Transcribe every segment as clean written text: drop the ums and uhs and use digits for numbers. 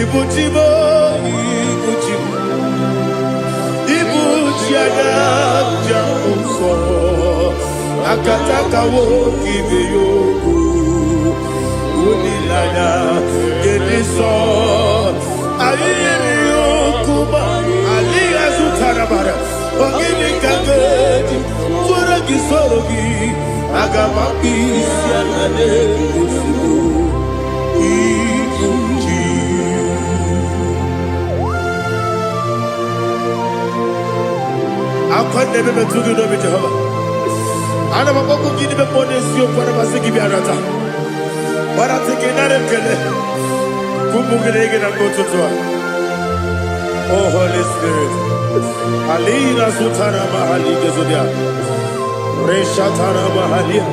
Ibu chi m, ibu chi m, ibu chi anya ji ahụ ụzọ, akataka nwoke ibe ya okwu, olileanya nke ndị nsọ. Anyị nyere ya okwu ma adịghị azụtara mara. Ọ gịnị ka m ga-eji tụọrọ gị, soro gị? Aga m akpụ isi ala n'ozugbo. Ibu chi. Akwa na-ebe metụ gị n'obi, Jehova. Ana m akpọkwu gị n'ime mmụọ n'eziokwu. Ana m asị gị bịa nata gbarata gị, nara ekele ka ụmụ gị na-ege na mgbe ụtụtụ a. Oh, Holy Spirit. Alina sutara mahali gezodia. Reshatara mahalia.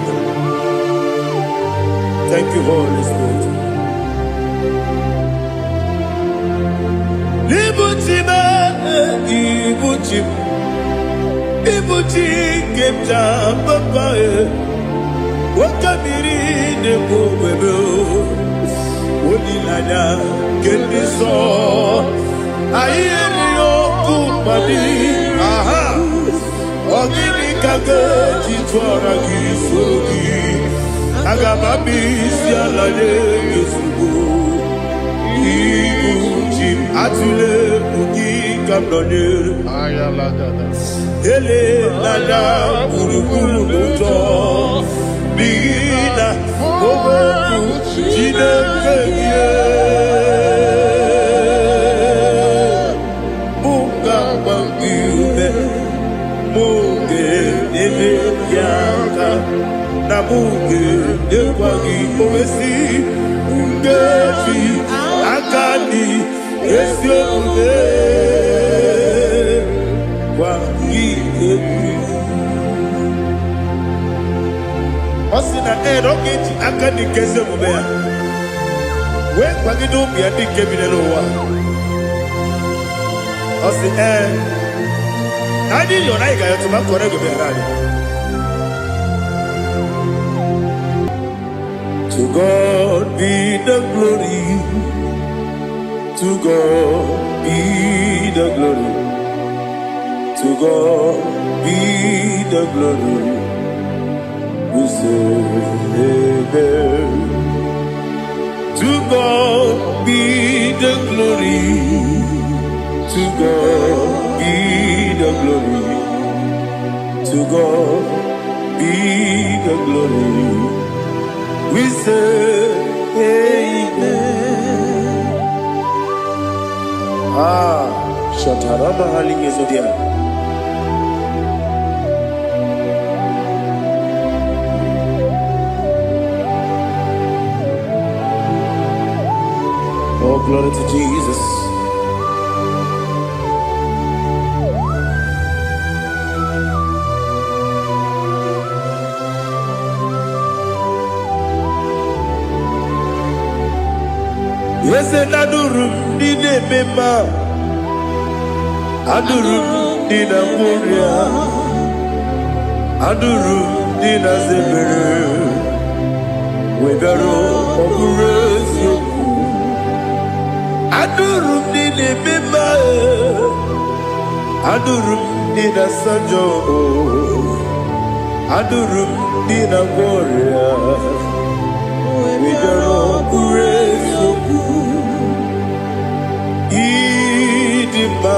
Thank you, Holy Spirit. Ibuchi m, ibuchi m, ibuchi nke m ji papa e. Nwoke mmiri na-ekwu ogbebe o. Olileanya nke ndị nsọ. Anyị erighị ọkụ mmadụ. Aha. Ọ gịnị ka m ga-eji tụọra gị, soro gị? Aga m abịa isi ala nye gị ozugbo. Ibu chi m, atụla egwu, gị ka m nọnyere. Elela gburugburu n'ụjọ, n'ihi na okwu Chineke gị mụ ga-agba gị ume, mụ ga-enyere gị aka, na mụ ga-enyekwa gị owesi nkeji aka dị ezi omume gwa gị egwu. Ọ sị na ee, na ọ ga-eji aka dị nke ezi omume ya wee kwagide ụmụ ya ndị nke bi n'ụwa. Ọ sị ee, na anyị yọrọ, anyị ga-ayọtụ ma kọrọ ego bịara anyị. To God be the glory. To God be the glory. To God be the glory. We say amen. To God be the glory. To God be the glory. To God be the glory. We say amen. Ah, Shatarama Hali Gezodia. Oh, glory to Jesus. Eze na anụrụ m ndị na-eme mma, anụrụ m ndị na-agwọ ọrịa, anụrụ m ndị na-aza ebere, wee bịaruo, ọ bụrụ eziokwu. Anụrụ m ndị na-eme mma, anụrụ m ndị na-asa njọ, anụrụ m ndị na-agwọ ọrịa, wee bịaruo, ọ bụrụ eziokwu. Ịdị mma,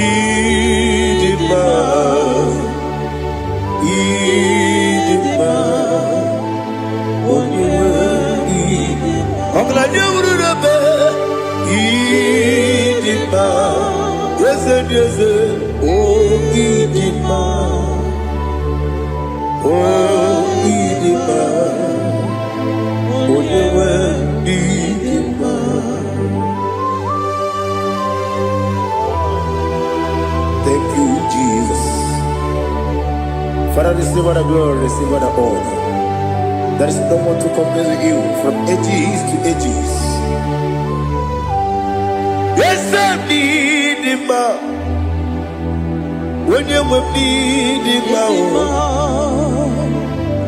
ịdị mma, ịdị mma, onye nwe ọgaranya wuru n'ebe. Ịdị mma, eze dị eze o, ịdị mma o, ịdị mma, onye nwe ịdị mma. Thank you, Jesus. Father, receive all the glory, receive all the honor. There is no one to compare with you from ages to ages. Eze m, ịdị mma, onye nwe m, ịdị mma o,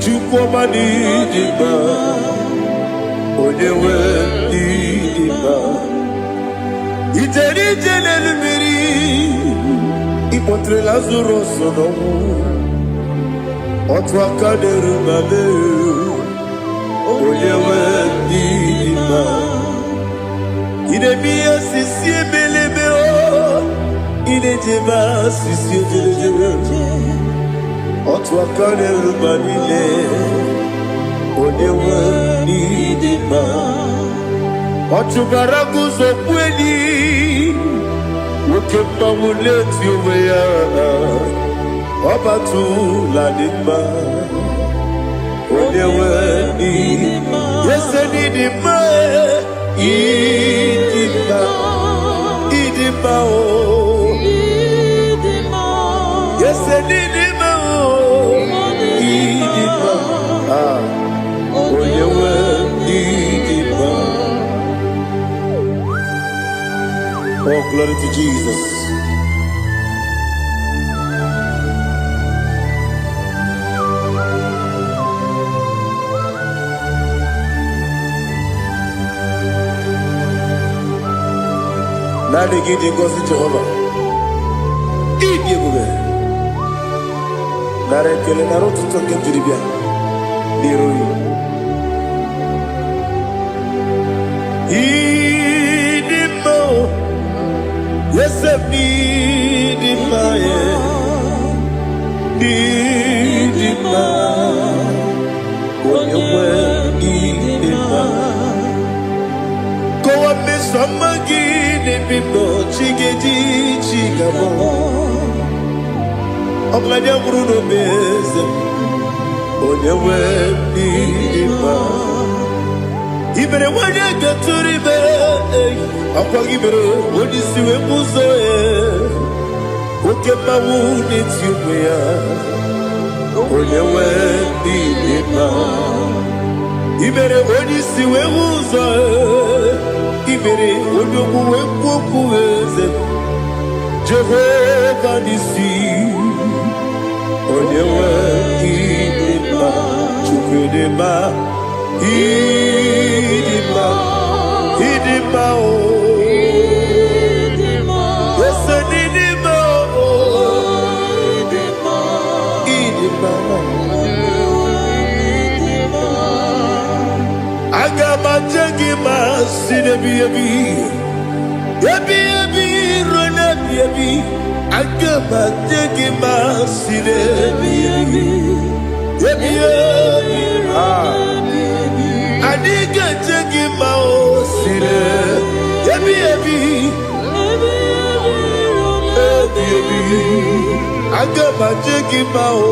Chukwu ọma, n'ịdị mma, onye nwe. mma. Ijere ije n'elu mmiri, ịkpọtere Lazarus n'ọnwụ. Otu aka na-eru ma mee, onye nwe ndị dị mma. Ị na-eme ihe sisi ebelebe o, ị na-ejebe asịsị ejedebe. Otu aka na-eru ma niile, onye nwe ndị dị mma. Ọ chụbara guzo kweli, nwoke mmanwụ na-eti onwe ya. Ọ batụla dị mma, onye nwe ndị ese dị mma, ịdị mma, ịdị mma o. Ese dị mma o, ịdị mma. Ah, onye nwe ndị dị mma. Oh, glory to Jesus. Naanị gị dị ngọzi Jehova. Ịdị ebube. Nara ekele, nara ụtụtụ nke m jiri bịa n'iru gị. Ịdị mma o, ese m n'ịdị mma ya. N'ịdị mma, onye nwe ịdị mma. Kọwa mmeso ọma gị n'ebe m nọ, chi ga-eji chi ga-abọ. Ọgaranya nwụrụ n'obe eze m, onye nwe n'ịdị mma. Ibere nwanyị ga-etụrụ ime, ọkwa gị mere onye isi wee bụ ụzọ ya. Oke mmanwụ na-eti onwe ya, onye nwe n'ịdị mma. Ibere onye isi wee hụ ụzọ, ibere onye ogbu wee kwuo okwu eze m. Jehova n'isi, onye nwe ịdị mma. Chukwu ịdị mma, ịdị mma, ịdị mma o. Ese n'ịdị mma o, ịdị mma. Aga m aje gị ma si n'ebi ebi, ebi ebi ruo n'ebi ebi. Aga m aje gị ma si n'ebi ebi, ebi ebi. Ah. Anyị ga-eje gị ma o si n'ebi ebi, ebi ebi. Aga m aje gị ma o.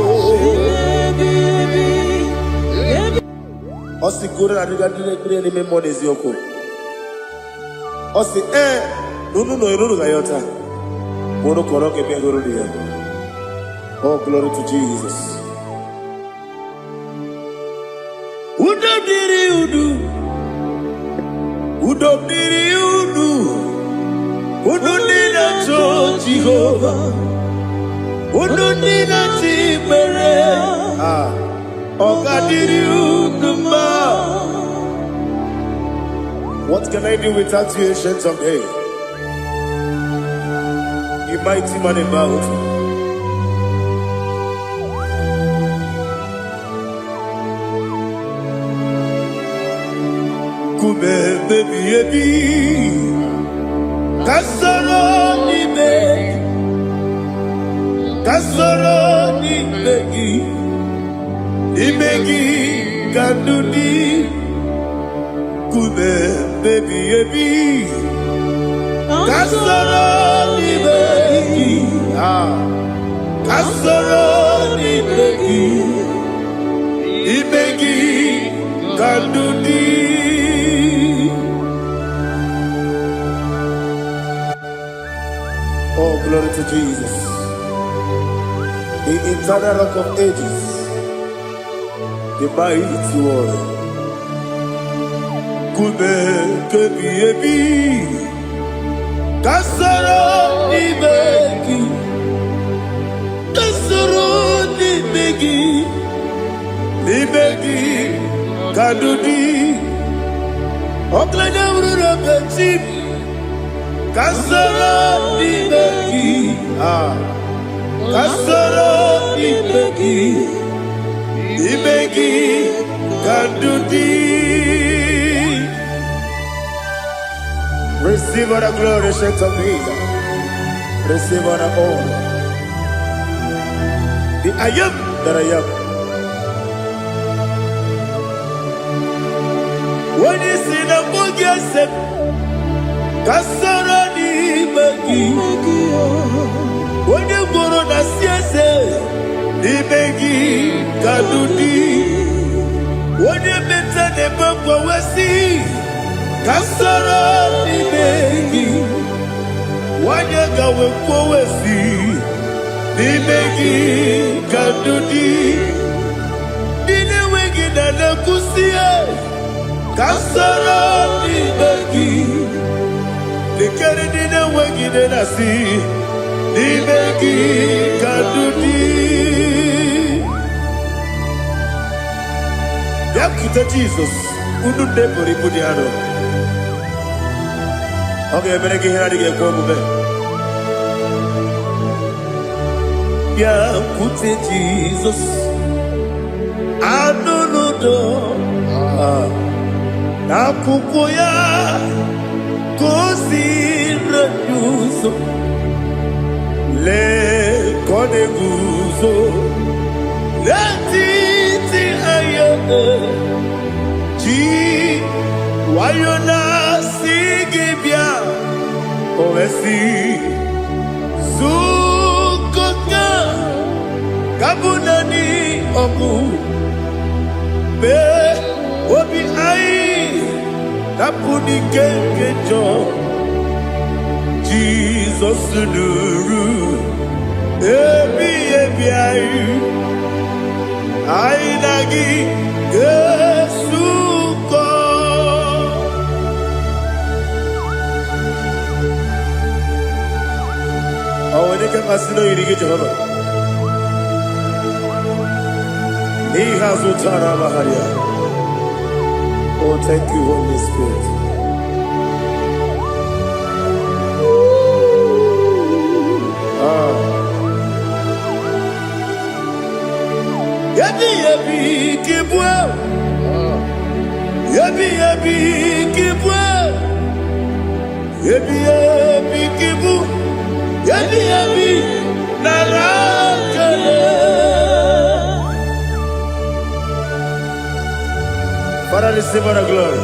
Ọ sị ka unu na-adịga ndị na-ekpere n'ime mmụọ na eziokwu. Ọ sị ee na unu nọ unu ga-ayọta ma unu kọrọ ka ebe hụrụ ya. Oh, glory to Jesus. Udo dịrị unu, udo dịrị unu, unu ndị na-achọ Jehova, unu ndị na-achọ ikpere. Ah, ọ ga-adịrị unu mma. What can I do without you, Ancient of Days? You mighty man in battle. Nkume ebi ebi, ka soro n'ime, ka soro n'ime gị, n'ime gị ka ndụ dị. Nkume ebi ebi, ka soro n'ime gị, ah, ka soro n'ime gị, n'ime gị ka ndụ dị. Oh, glory to Jesus. The eternal Rock of Ages, the mighty one. Nkume kebi ebi, ka soro n'ime gị, ka soro n'ime gị, n'ime gị ka ndụ dị. Ọgaranya ruru ebe chi m, ka soro n'ime gị. Ah, ka soro n'ime gị, n'ime gị ka ndụ dị. Receive all the glory, Saint of Days. Receive all the honor. The I am that I am. Onye si na mmụọ gị ese m, ka soro n'ime gị. Onye gworo na si eze, n'ime gị ka ndụ dị. Onye meta na-eme mgbanwe si, ka soro n'ime gị. Nwanyị gawe kwowe si, n'ime gị ka ndụ dị. Ndị na-enweghị na na-ekwusi ya, ka soro n'ime gị. Lekere ndị na-enweghị nne na si, n'ime gị ka ndụ dị. Bịakwute Jizọs, unu nne buru ibu dị arọ. Ọ ga-emere gị ihe na-adịghị ekwe omume. Bịakwute Jizọs, anụ n'udo n'akwụkwọ ya ka o si rere ụzọ. Lee ka ọ na-eguzo n'etiti anya ji nwayọ na-asị gị bịa, o wee sị zukọta ka bụ naanị ọgụ mee obi anyị dapụ n'ike nke njọ. Jizọs nụrụ ebi ebi anyị, anyị na gị ga-esukọ. Ọ nwere ike mmasị na oyiri gị, Jehova, n'ihe azụ tara amagharị ya. Oh, thank you, Holy Spirit. Ah. Ebi ebi kibue, ebi ebi kibue, ebi ebi kibu, ebi ebi nara kele. Father, receive all the glory,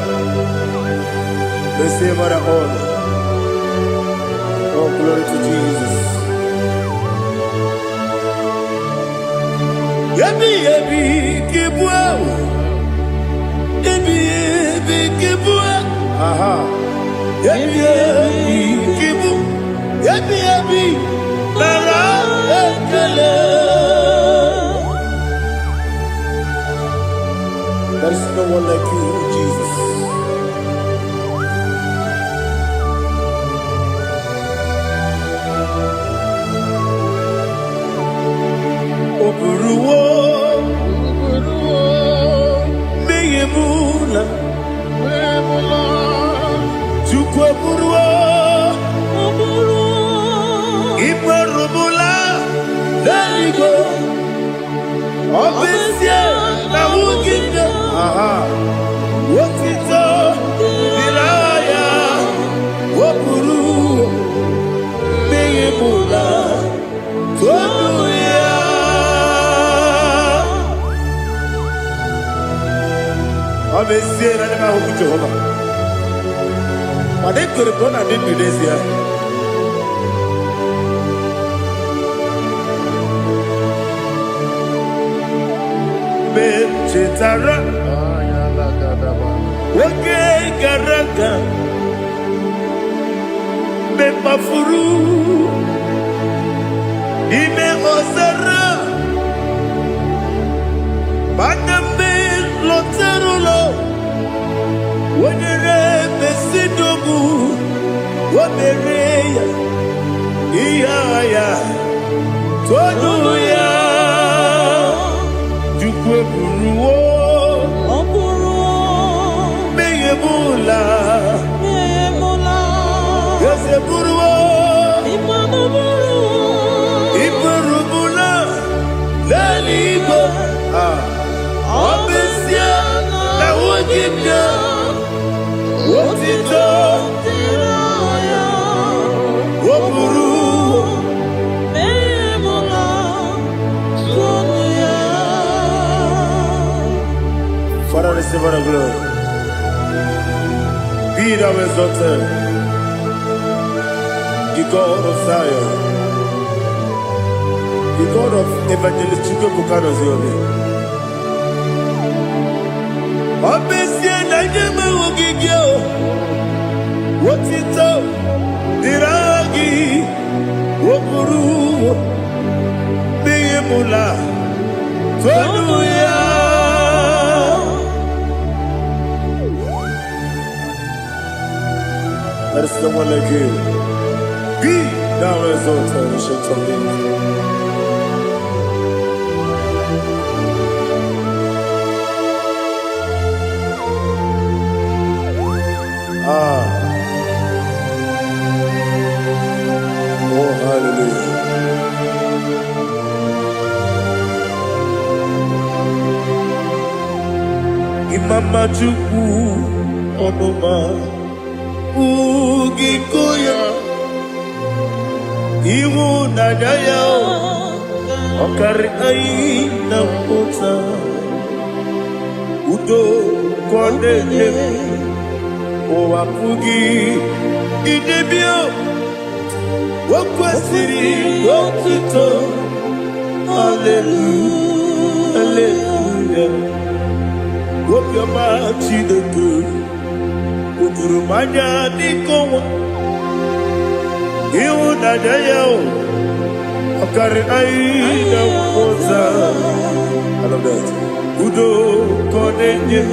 receive all the honor. Oh, glory to Jesus. Ebi ebi kibue, ebi ebi kibue. Aha. Ebi ebi kibu, ebi ebi nara ekele. There is no one like you, Jesus. Oburuwo mmehie mụ na Chukwu oburuwo ikperubula n'eluigwe, ọ bụ ezie na nwugide aha otito dịrị aha ya, o buru mmehie mụ na tonu ya. Ọ bụ ezie na ndị m ahụhụ Jehova, mana ekwere m na ọ na-adị ndụ n'ezie. Mgbe m chetara oge gara aga, mgbe m kpafuru n'ime ọzara, mana mgbe m lọtara ụlọ, o nyere mesidogbu, o mere ya ihe agha ya, tonu ya. Chukwu eburuwo mmehie m ụla. Otito o buru. Mmehie m la, tụọnụ ya. Father, receive all the glory. Be thou exalted, the God of Zion, the God of Evangelist Chukwuebuka Ziobi. Ọ bụ ezie na ndị enweghị gị o, otito dịrị aha gị, o buru mmehie m la, tonu ya. There is no one like you. Be thou exalted, Ancient of Days. Ah, oh, hallelujah. Imama Chukwu ọnụma ugiko ya, ịhụnanya ya ọ karị anyị na mpụta, udo ka ọ na-enye, ụwa pụghị idebe. O kwesịrị otuto, haleluya, haleluya. Obiọma Chineke o juru m anya dịka ọnwa, ịhụnanya ya o ọ karị anyị na mpụta. I love that. Udo ka ọ na-enye,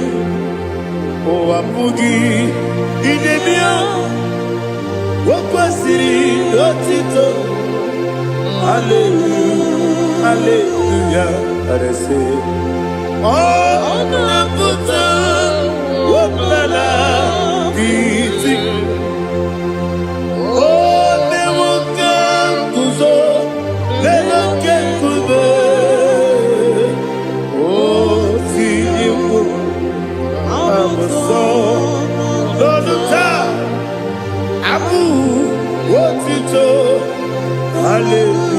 ụwa pụghị idebe. O kwesịrị otito, haleluya, haleluya. Arese ọ na-apụta ọbụla iti o mewo ka nguzo n'elu oke nkume, o tinyewo abụsọ n'ọnụ taa abụ otito, haleluya.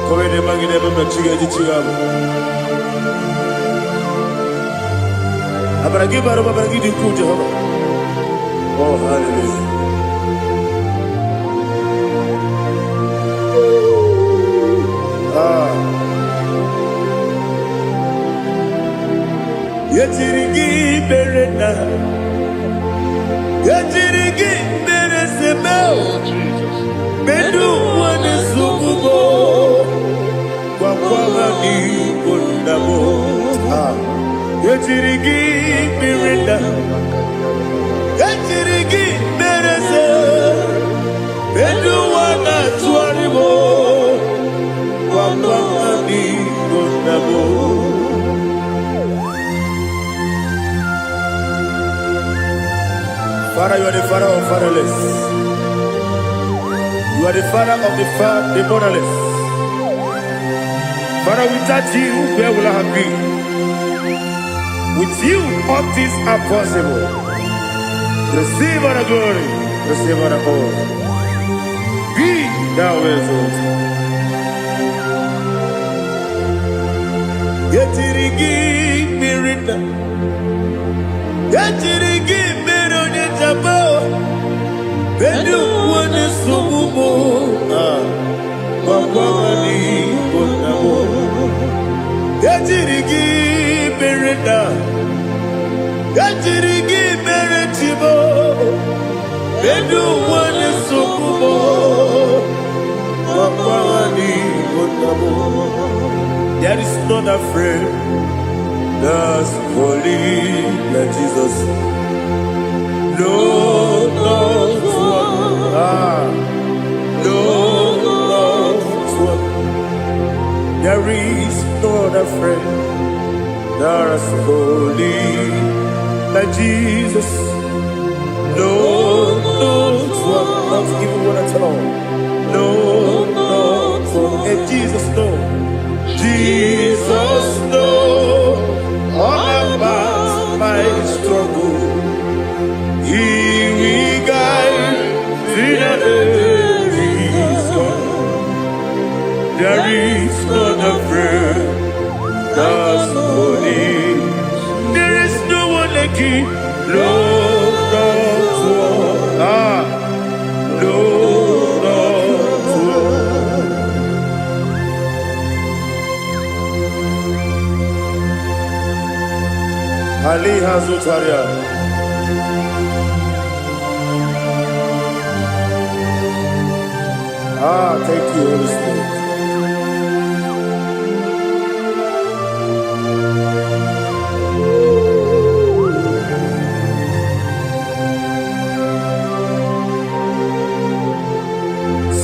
Kọwede magide ebe mmechi ga-eji chi ga-abụ. Amara gị bara ụba, amara gị dị ukwuu, Jehova. Oh, hallelujah. Ah. Ejiri gị mere na ejiri gị mere seme. Oh, Jesus. Medu ụwa na-esogbu m gwakwa ha n'igbo nna m. Ah. Ejiri gị mere na ejiri gị mere se medu ụwa na-atụgharị m gwakwa ha n'igbo nna m. Father, you are the father of fatherless. You are the father of the motherless. Father, without you, where will I have been? With you, all things are possible. Receive all the glory. Receive all the honor. Be thou exalted. Ejiri gị mmiri nna. Ejiri gị mmiri onye jaba. Bedu ụwa na-esogbu m. Ah, gwakwa ha n'igbo nna m. Ejiri gị mere nna. Ejiri gị mere chibo. Bedu ụwa na-esogbu m. Gwakwa ha n'igbo nna m. There is none afraid that's holy like Jesus. No, not one. Ah, no, not one. There is no other friend that's holy like Jesus. No, not one, not even one at all. No, not one. And Jesus, no. Jesus knows all about my struggle. He will guide till the day is gone. There is none afraid that's holy. There is no one like you. No, not one. Ah, no, not one. Ali Hazutaria. Ah, thank you, Holy Spirit.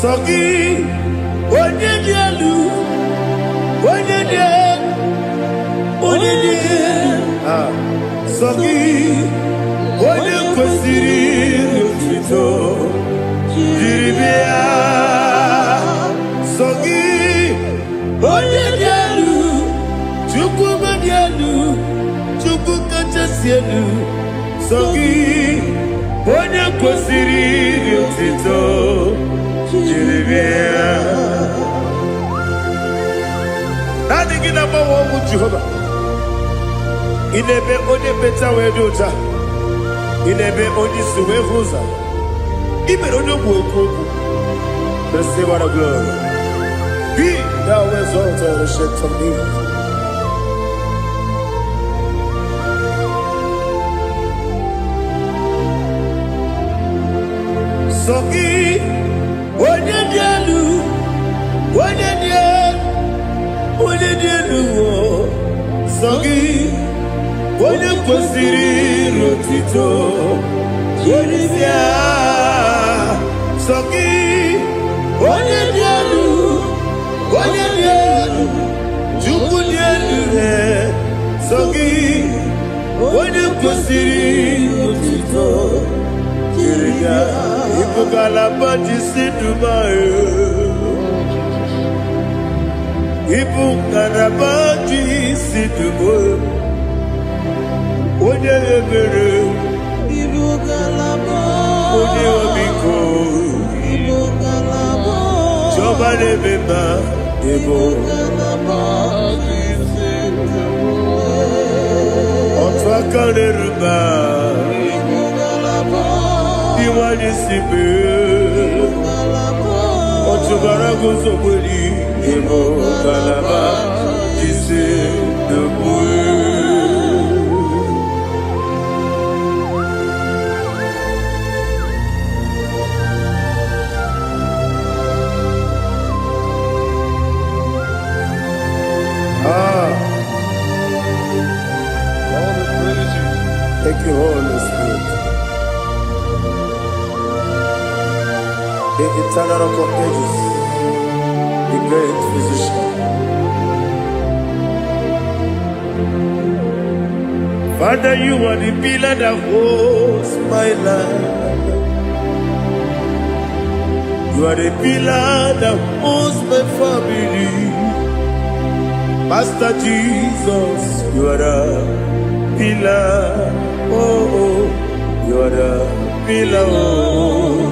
Sọ gị, onye dị elu, onye dị elu, onye dị elu. Ah, sọ gị, onye kwesịrị otuto jiri bịa. Sọ gị, onye dị elu, Chukwu dị elu, Chukwu kachasị elu. Sọ gị, onye kwesịrị otuto jiri bịa. Naanị gị na-agbanwe ọnwụ, Jehova. Ị na-eme onye mmecha wee dị ụcha. Ị na-eme onye isi wee hụ ụzọ. Ị mere onye ogbu okwu okwu. Receive all the glory. Be thou exalted, Ancient of Days. Sọ gị, onye dị elu, onye dị elu, onye dị elu o. Sọ gị, onye kwesịrị otito jiri bịa. Sọ gị, onye dị elu, onye dị elu, Chukwu dị elu he. Sọ gị, onye kwesịrị otito jiri bịa. Ịbụ ngalaba ji si Dubai. Ịbụ ngalaba ji si Dubai. Onye ebere, Ibu ngalaba. Onye ọmịiko, Ibu ngalaba. Chiọma na-eme mma, ịbụ Ngalaba jisi otu aka na-eru mba, Ibu ngalaba. Iwanye si mee. Ngalaba. Ọtụbara guzogberi, ịbụ ngalaba jisi Dubai. Ah, Lord, we praise you. Thank you, Holy Spirit. The eternal Rock of Ages, the great physician. Father, you are the pillar that holds my life. You are the pillar that holds my family. Master Jesus, you are the pillar. Oh, you are the pillar. Oh,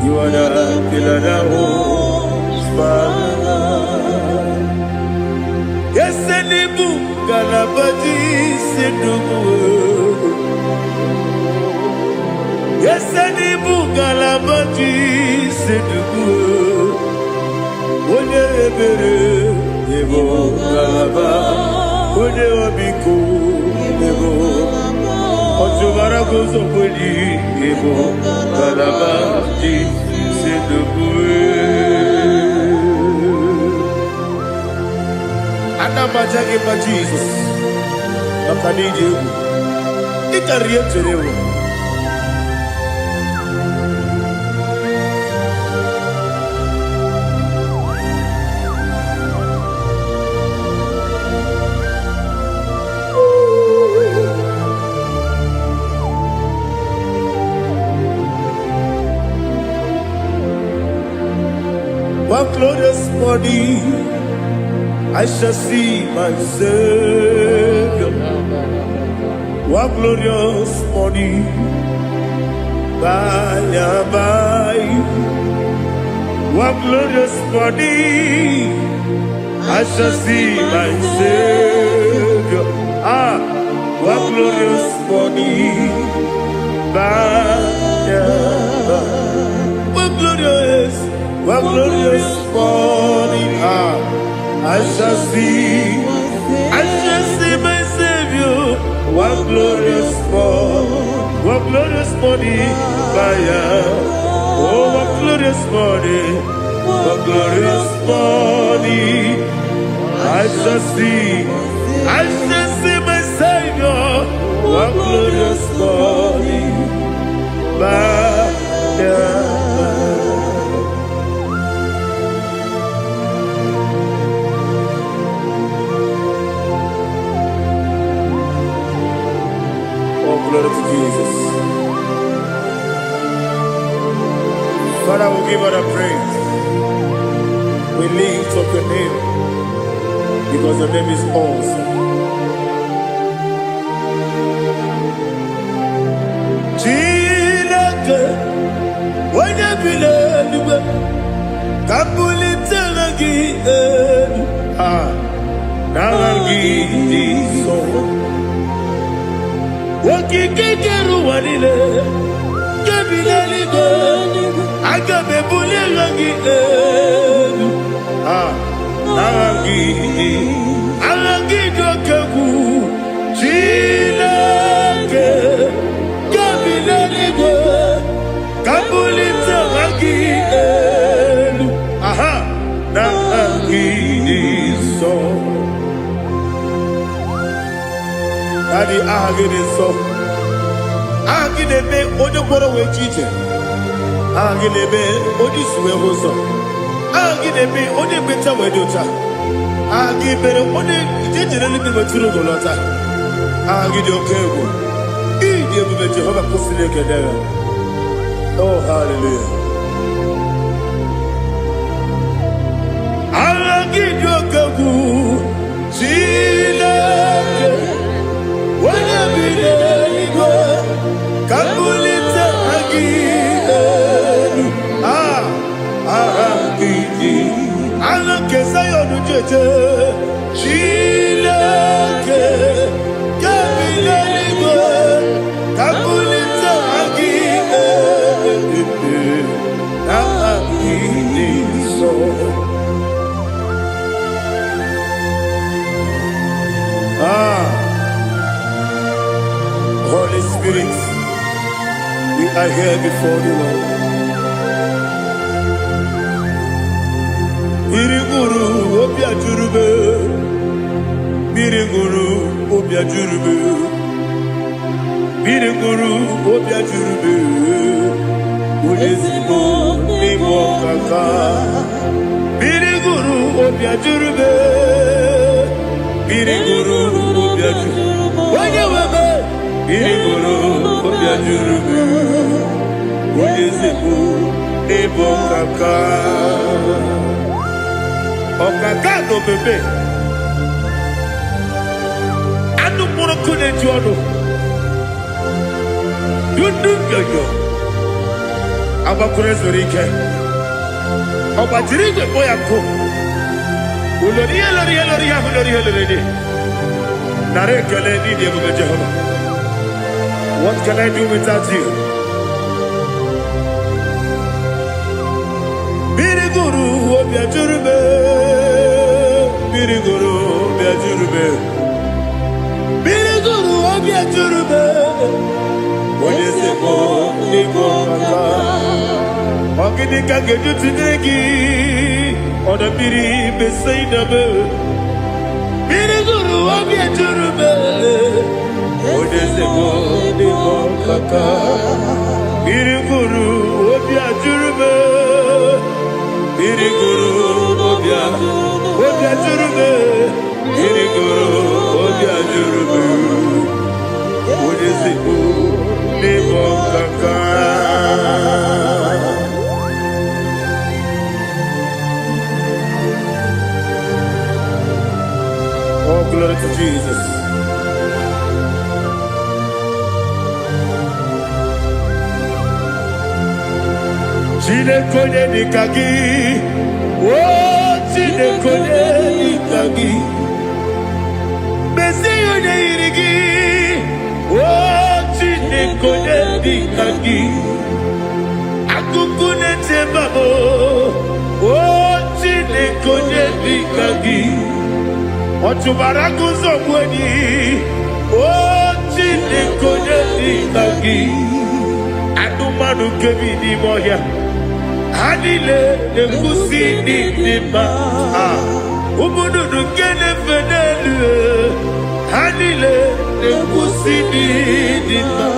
you are the pillar that holds my life. Yes, Elibu, Galabaji, Sidubu. Yes, Elibu, Galabaji, Sidubu. Onye ebere, ịbụ ngalaba, onye ọmịiko, ịbụ ọtụbara guzokweli, ịbụ ngalaba ji si dugbu. Ana m aja gị mma, Jizọs, maka na ịdị egwu. Ị karịrị ihe m chere ewu. One glorious morning, I shall see my Savior. What glorious morning, by and by. What glorious morning, I shall see my Savior. Ah, what glorious morning, by and by. What glorious morning. Ah, I shall see my Savior. What glorious morning, what glorious morning, by and. Oh, what glorious morning, what glorious morning. I shall see my Savior. What glorious morning, by and by. Oh, glory to Jesus. Father, we give all the praise. We lift up your name because your name is awesome. Chineke, onye bi n'eluigwe, ka m bulite aha gị elu. Ah, n'aha gị dị nsọ. Okike kere ụwa niile, nke bi n'eluigwe, aga m ebuli aha gị elu. Ah, aha gị, aha gị dị oke egwu. Chineke, nke bi n'eluigwe, ka m bulite aha gị elu. Aha, n'aha gị dị nsọ. Daddy, aha gị dị nsọ. Aha gị na-eme onye gwọrọ wee ji ije. Aha gị na-eme onye isi wee hụ ụzọ. Aha gị na-eme onye mmecha wee dị ụcha. Aha gị mere onye ije jere eluigwe wetụrụ ugo lọta. Aha gị dị oke egwu. Ịdị ebube Jehova kwụsịrị ekele ya. Oh, hallelujah. Aha gị dị oke egwu. Chineke, onye bi n'eluigwe, ka m bulite aha gị elu. Ah, aha gị dị. Aha nke Zayọn jeje. Chineke, nke bi n'eluigwe, ka m bulite aha gị elu. Aha gị dị nsọ. Ah, Holy Spirit, we are here before you, Lord. Mmiri ṅụrụ obi ajụrụ m. Mmiri ṅụrụ obi ajụrụ m. Mmiri ṅụrụ obi ajụrụ m. Onye ezigbo n'ime ọkaka. Mmiri ṅụrụ obi ajụrụ m. Mmiri ṅụrụ obi ajụrụ. Onye nwe m. Mmiri ṅụrụ obi ajụrụ m. Onye ezigbo n'ịbụ ọkaka. Ọkaka na omeme. Anụ mkpụrụ nkụ na-eju ọnụ. Dundu nyoyo. Agbakwuru zuru ike. Ọ gbajiri igwe kpọ ya nkụ. Ulori ihe lori ihe lori ihe ahụ lori ihe lori dị. Nara ekele n'ịdị ebube Jehova. What can I do without you? Mmiri gụrụ obi ajụrụ m. Mmiri gụrụ obi ajụrụ m. Mmiri gụrụ obi ajụrụ m. Onye ezigbo n'ịbụ ọkaka. Ọ gịnị ka m ga-eji tụnyere gị? Ọdọ mmiri Besaida m. Mmiri gụrụ obi ajụrụ m. Onye ezigbo n'ịbụ ọkaka. Mmiri gụrụ obi ajụrụ m. Mmiri gụrụ obi ajụrụ m. Mmiri gụrụ obi ajụrụ m. Onye ezigbo n'ịbụ ọkaka. Glory to Jesus. Chineke onye dịka gị, o Chineke onye dịka gị, mezie onye yiri gị, o Chineke onye dịka gị, akụkụ na-eche mbabụ, o Chineke onye dịka gị, ọ chụbara gụzọ gbu enyi, o Chineke onye dịka gị, anụmanụ nke bi n'ime ọhịa, ha niile na-ekwusi n'ịdị mma. Ah, ụmụ nnụnụ nke na-efe n'elu, ha niile na-ekwusi n'ịdị mma.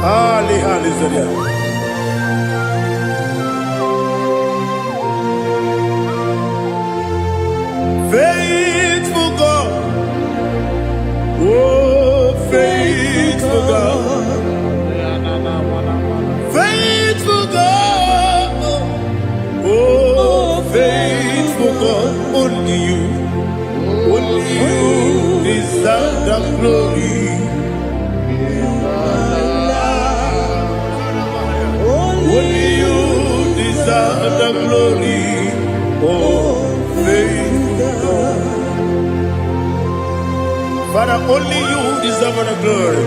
Ali, hallelujah. Faithful God, oh faithful God, faithful God, oh faithful God, only you deserve the glory. Only you deserve the glory, oh faithful God. Father, only you deserve the glory.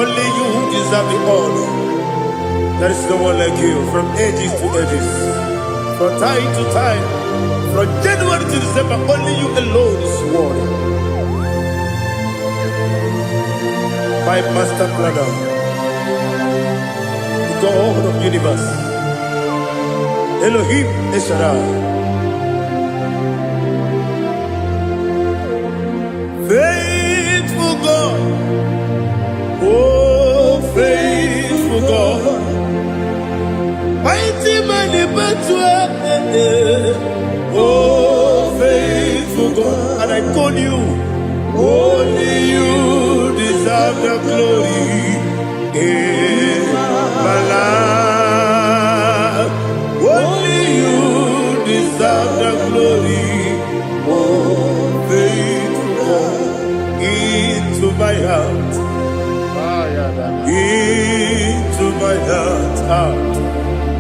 Only you deserve the honor. There is no one like you from ages to ages, from time to time, from January to December. Only you alone is worthy. My master planner, the God of universe, Elohim El Shaddai. Faithful God, oh faithful God, mighty man in battle, oh faithful God, and I call you, only you deserve the glory in my life. Only you deserve the glory, oh faithful God, into my heart, into my heart, ah.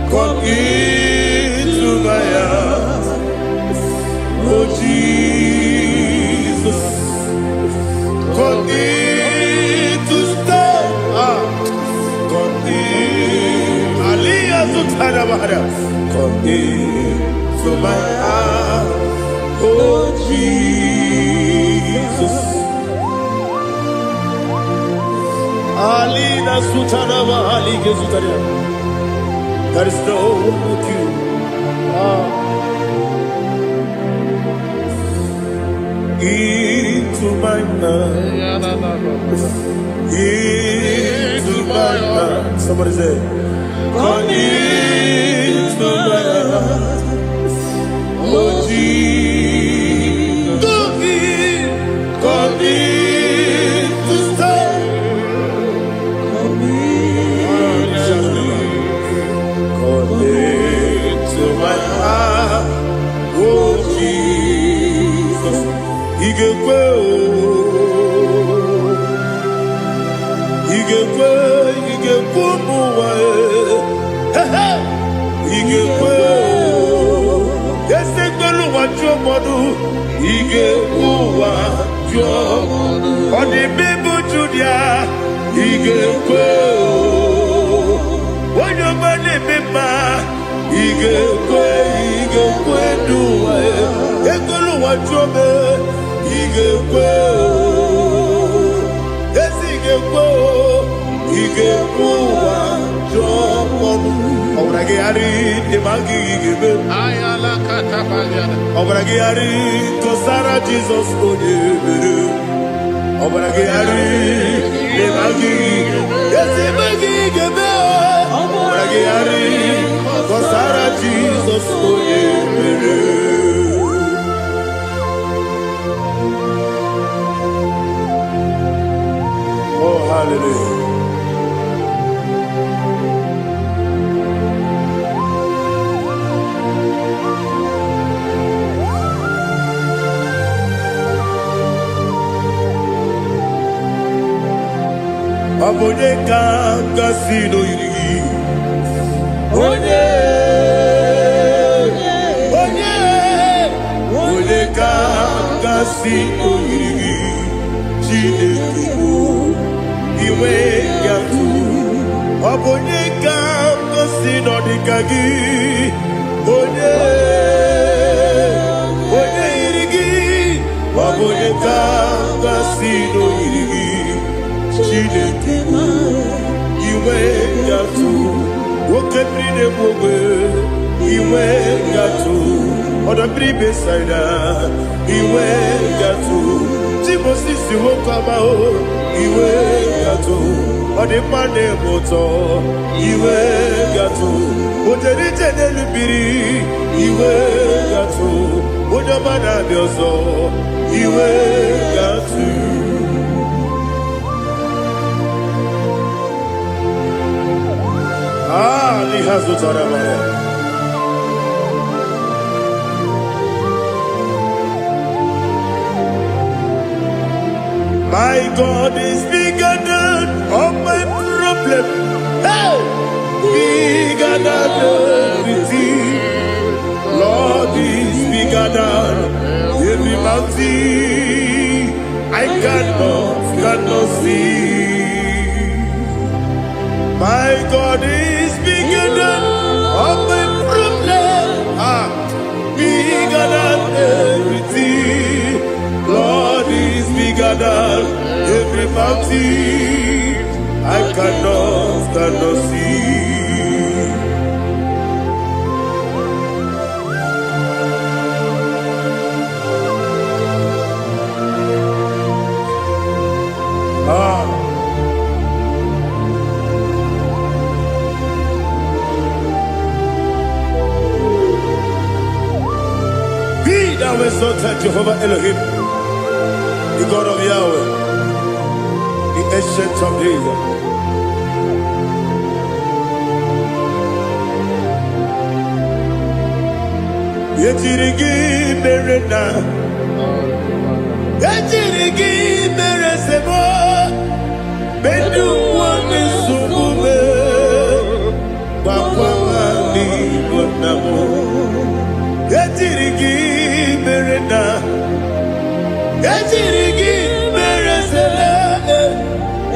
Come into my heart, oh Jesus. Come in to stay, ah. Come in, Aliyah Zutana Bahara. Come into my heart, oh Jesus. Alina Sutana Bahali Gezutaria. There is no one like you. Ah. Into my heart, into my heart. Somebody say, come into my heart, oh Jesus. Come in to stay. Come into my heart, oh Jesus. Ị ga-ekwe o, ị ga-ekwe, ị ga-ekwe ụmụ ụwa e. He, ị ga-ekwe o, esi ekwelu ụwa jụọ mmadụ, ị ga-ekwe ụwa jụọ. Ọ dị mbe Judia, ị ga-ekwe o, onye ọma na-eme mma, ị ga-ekwe, ị ga-ekwe n'ụwa e. Ekwelu ụwa jụọ m, ị ga-ekwe o, ezi ị ga-ekwe o, ị ga-ekwe ụwa jụọ ọnụ. Ọbara gị gharị ịma gị ga-eme. Ọbara gị gharị kọsara Jizọs onye mere. Ọbara gị gharị ịma gị ezi ime gị ga-eme. Ọbara gị gharị kọsara Jizọs onye mere. Oh, hallelujah. Ọ bụ onye ka m gasị n'oyiri gị? Onye, onye, onye ka m gasị n'oyiri gị? Chineke bụ inwe gatụ. Ọ bụ onye ka m gasị n'ọdịka gị? Onye, onye yiri gị? Ọ bụ onye ka m gasị n'oyiri gị? Chineke bụ inwe gatụ. Nwoke mmiri na-egbu ogbe, inwe gatụ. Ọdọ mmiri Besaida, inwe gatụ. Timosisi nwoke ọma o, inwe gatụ. Ọ dị mma na-eme ụtọ, inwe gatụ. O jere ije n'elu mmiri, inwe gatụ. Onye ọma na-abịa ọzọ, inwe gatụ. Ah, n'ihe zụtara mara. My God is bigger than all my problem. Hey! Bigger than everything. Lord is bigger than every mountain. I cannot see. My God is bigger than all my problem. Ah, bigger than everything. Lord is bigger than every mountain. I cannot see. Ah, be thou exalted, Jehovah Elohim, the God of Yahweh, the Ancient of Days. Ejiri gị mere na ejiri gị mere sebo medu ụwa na-esogbu m, gbakwa n'igbo nna m. Ejiri gị mere na ejiri gị mere sebe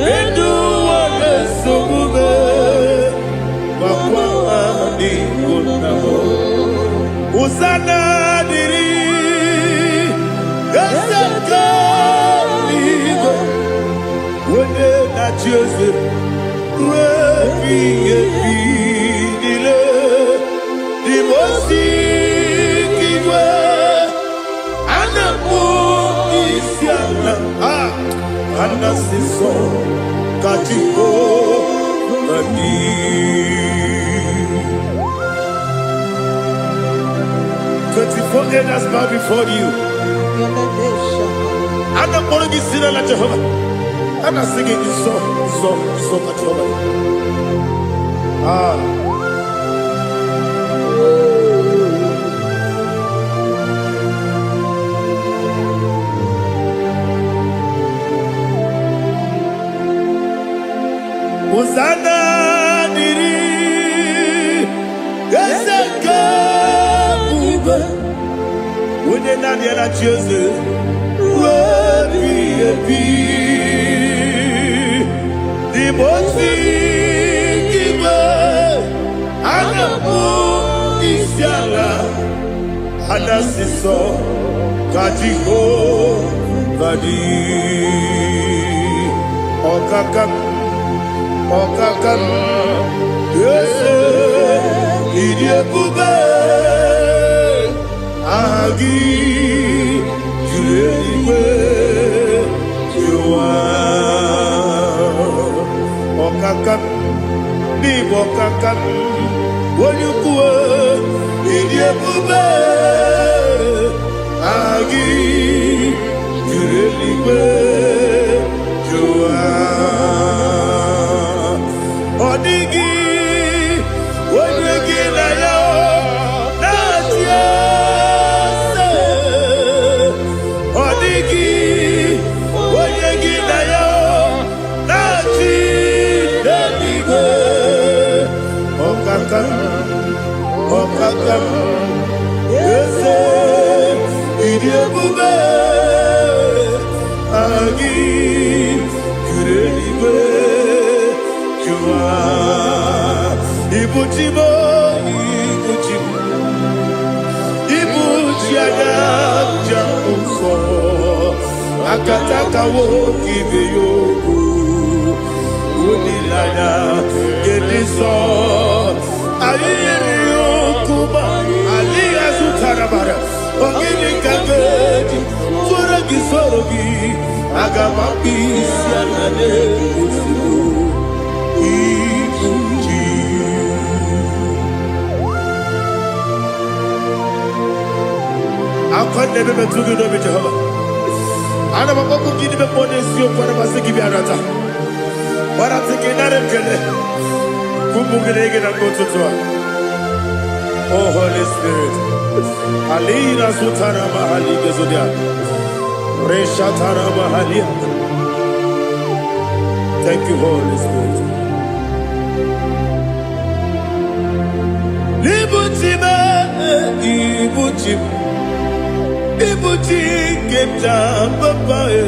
medu ụwa na-esogbu m, gbakwa n'igbo nna m. Hosanna dịrị eze nke eluigwe, onye na-achị eze ruo ebighị ebi niile. Dị nke igwe a na-akpọ isi ala, a anasị nsọ ka Jehova dị. 24 elders bow before you. A na-akpọrọ gị si n'ala Jehova. A na-asị gị nsọ, nsọ, nsọ ka Jehova dị. Ah. Hosanna dịrị eze nke ebube, onye naanị ya na-achị eze ruo ebighị ebi. N'ime ozi igwe a na-akpọ isi ala, a na-asị nsọ ka Jehova dị. Ọkaka m, ọkaka m, eze, ịdị ebube, aha gị juru eluigwe juru ụwa. Ọkaka m, n'ịbụ ọkaka m, onye ukwu, ịdị ebube, aha gị juru eluigwe juru ụwa. Ọ dịghị onye gị na ya na-achị eze. Ọ dịghị onye gị na ya na-achị. Ọkaka m, ọkaka m, eze, ịdị ebube gị juru eluigwe jụwa. Ibu chi m, ibu chi m, ibu chi anya ji nsọ, akataka nwoke ibe ya okwu, olileanya nke dị nsọ. Anyị yiri okwu ma adịghị azụtara mara ogịnị ka ga-eji tụrụ gị soro gị. Aga m akpụ isi ala na-ezigbo ibu ji. Akwa na-ebe metụ gị n'obi, Jehova. Ana m akpọkwu gị n'ime mmụọ n'eziokwu. Ana m asị gị bịa nata gbaratị gị, nara ekele kwụpụ gị na gị na mgbe ụtụtụ a. O Holy Spirit, alina zutara mahali gezodia reshatara mahalia. Thank you, Holy Spirit. Ibuchi m, ibuchi m, ibuchi nke m ji papa e,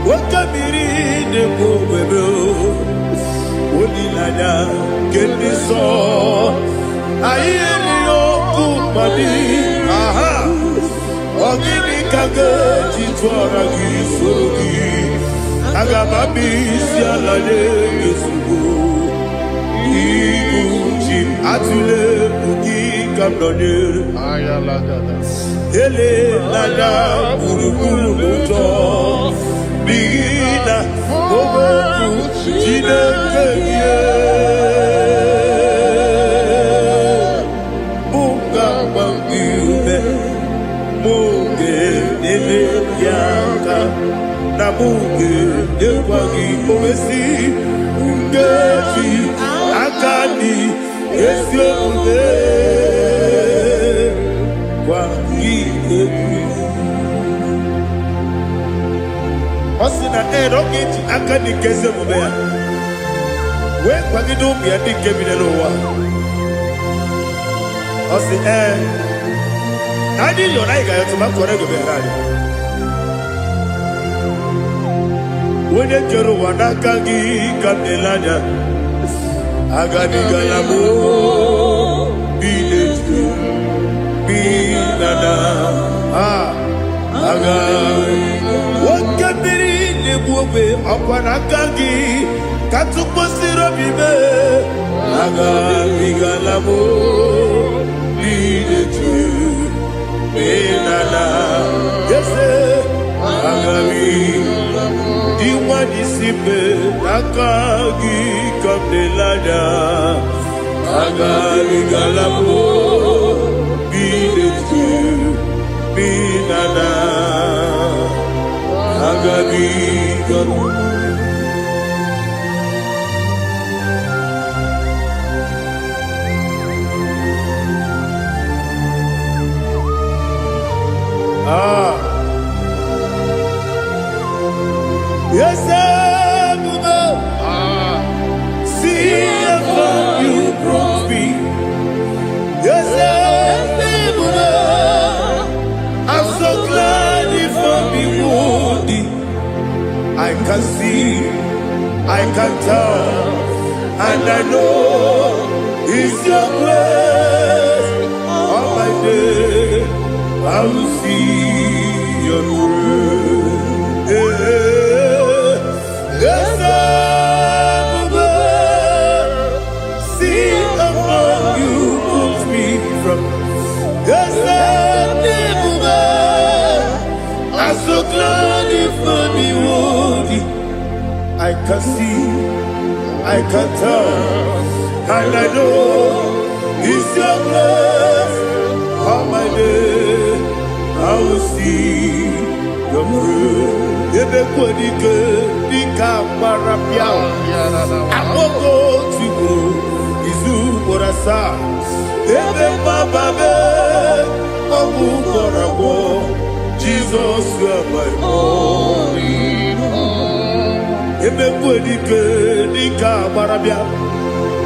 nwoke mmiri na-ekwu ogbebe, olileanya nke ndị nsọ. Anyị erighị ọkụ mmadụ aha. Ọ gịnị ka ga-eji tụọra gị soro gị? Aga m abịa isi ala nye gị ozugbo. Ibu chi m, atụle egwu gị ka m nọnyere. Elela gburugburu n'ụjọ, n'ihi na okwu Chineke gị mụ ga-agba gị ume, mụ ga-enyere gị aka, na mụ ga-enyekwa gị owesi nkeji aka dị ezi omume gwa gị egwu. Ọ sị na ee, na ọ ga-eji aka dị nke ezi omume ya wee kwagide ụmụ ya ndị nke bi n'ụwa. Ọ sị ee, na anyị yọrọ, anyị ga-ayọtụ ma kọrọ ego bịara anyị. Onye kere ụwa, n'aka gị ka m na-ele anya. Agabigala m bi n'etu bi na na a aga nwoke mmiri na-egbu ogbe, ọkwa n'aka gị ka tụkwasịrị obi mee. Agabigala m bi n'etu bi na na ese agabi dị nwa n'isi mbe, n'aka gị ka m na-ele anya. Agabigala m bi n'etu bi na na agabigala. Ah. Yes, Ebube, see how far you brought me. Yes, Ebube, I'm so glad you found me worthy. I can see, I can tell, and I know it's your grace. All my day, I will see your grace. Yes, Ebube, see how far you pulled me from. Yes, Ebube, I'm so glad you found me worthy. I can see, I can tell, and I know it's your grace. All my day, I will see your grace. Ebe kwadike dịka agbara bịa akpọgo otu ugboro izu ugboro asaa, ebe mgbababe ọgwụ gwọrọ agwọ. Jizọs amaghị. Emekwu dike dịka agbara bịa.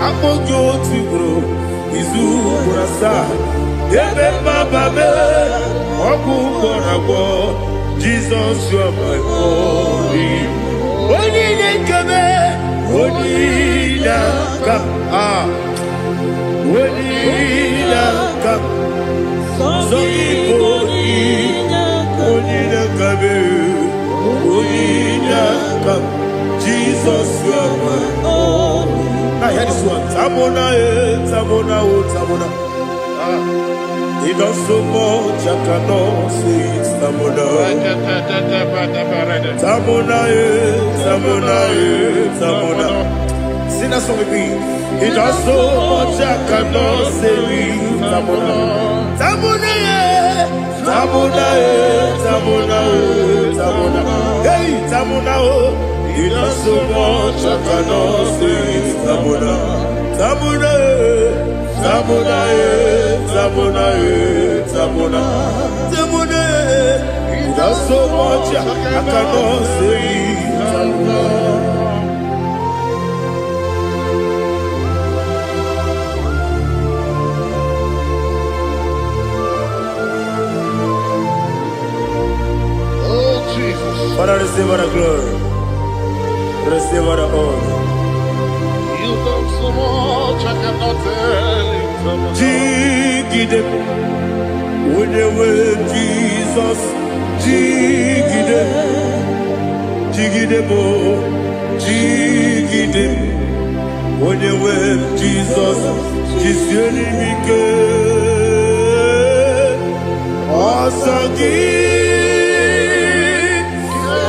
Akpọ gị otu ugboro, izu ugboro asaa. Ebe mmaba mee, ọgwụ gwọrọ agwọ. Jizọs, you are my only. Onye na-ekebe, onye na-aka. Ah, onye na-aka. Sọ gị bụ onye na-akabe, onye na-aka. Jesus, you are my. Now hear this one. Tamona, eh, Tamona, oh, Tamona. Ah. He does so much, I cannot say it. Tamona. Tamona, eh, Tamona, eh, Tamona. Sing that song with me. He does so much, I cannot say it. Tamona. Tamona, eh, Tamona, eh, Tamona, eh, Tamona. Hey, Tamona, oh. He does so much, I cannot say it. Tamona. Tamona, eh, Tamona, eh, Tamona, eh, Tamona. Tamona, eh. He does so much, I cannot say it. Tamona. Oh, Jesus. Father, receive all the glory. Receive all the honor. You've done so much, I cannot tell it. Jigide, onye nwe Jizọs, jigide, jigide m, jigide, onye nwe Jizọs, jisie m ike. Ọsọ gị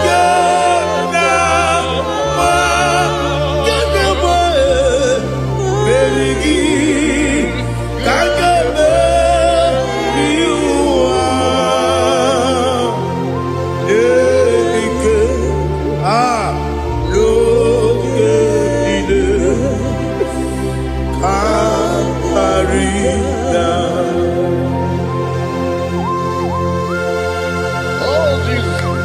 ga na-agba, ga na-agba, meri gị ka a ga-emeri ụwa. Ike a n'oge niile ka karịa. Oh, Jesus.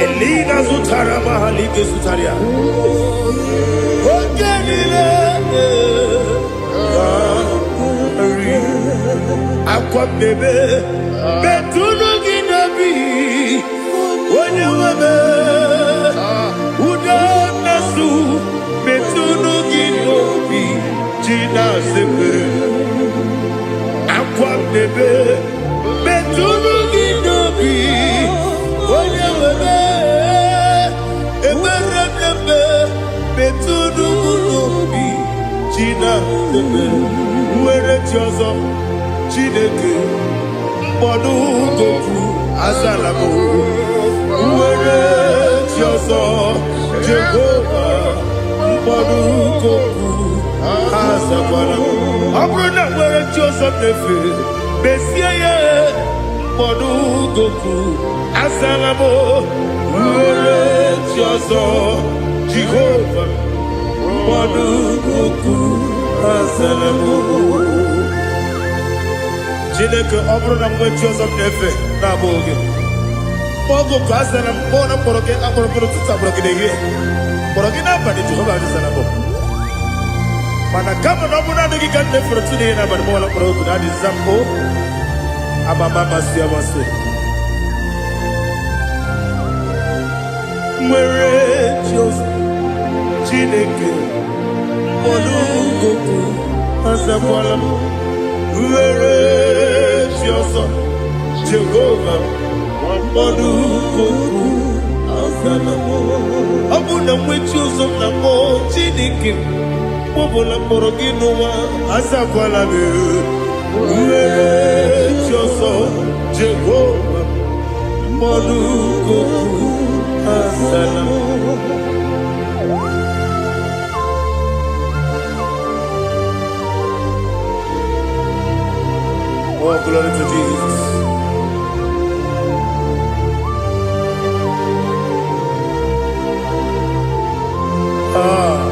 Elina zutara mahalike zutaria. Oge niile karị. Akwa mmebe metụnụ gị n'obi onye nwebe udo na-asụ metụnụ gị n'obi ji na-asepere akwa mmebe metụnụ gị n'obi onye nwebe ekpere mmemme metụnụ m n'obi ji na-asepere nwere chi ọzọ Chineke mkpọdụ gopu azala m nwere chi ọzọ Jehova mkpọdụ gopu azakwara m. Ọ bụrụ na nwere chi ọzọ m na-efe mezie ya mkpọdụ gopu azala m nwere chi ọzọ Jehova mkpọdụ gopu azala m. Chineke, ọ bụrụ na m nwee chi ọzọ m na-efe na-abụghị gị, kpọọ oku azara m. Kpọọ na mkpọrọ gị akpọrọ gị n'ụtụtụ, akpọrọ gị n'ehihie, kpọrọ gị n'abalị, Jehova azara m. Mana kama na ọ bụrụ naanị gị ka m na-efere tụ n'ihe n'abalị, mọbụla mkpọrọ oku na adịza m o amama amasị amasị nwere chi ọzọ Chineke mkpọrọ oku azakwala m nwere chi ọzọ Jehova mkpọrọ oku azala m. Ọ bụ na nwe chi ọzọ m na-akpọ Chineke mkpọbụla mkpọrọ gị n'ụwa azakwala m nwere chi ọzọ Jehova mkpọrọ oku azala m. Oh, glory to Jesus. Ah.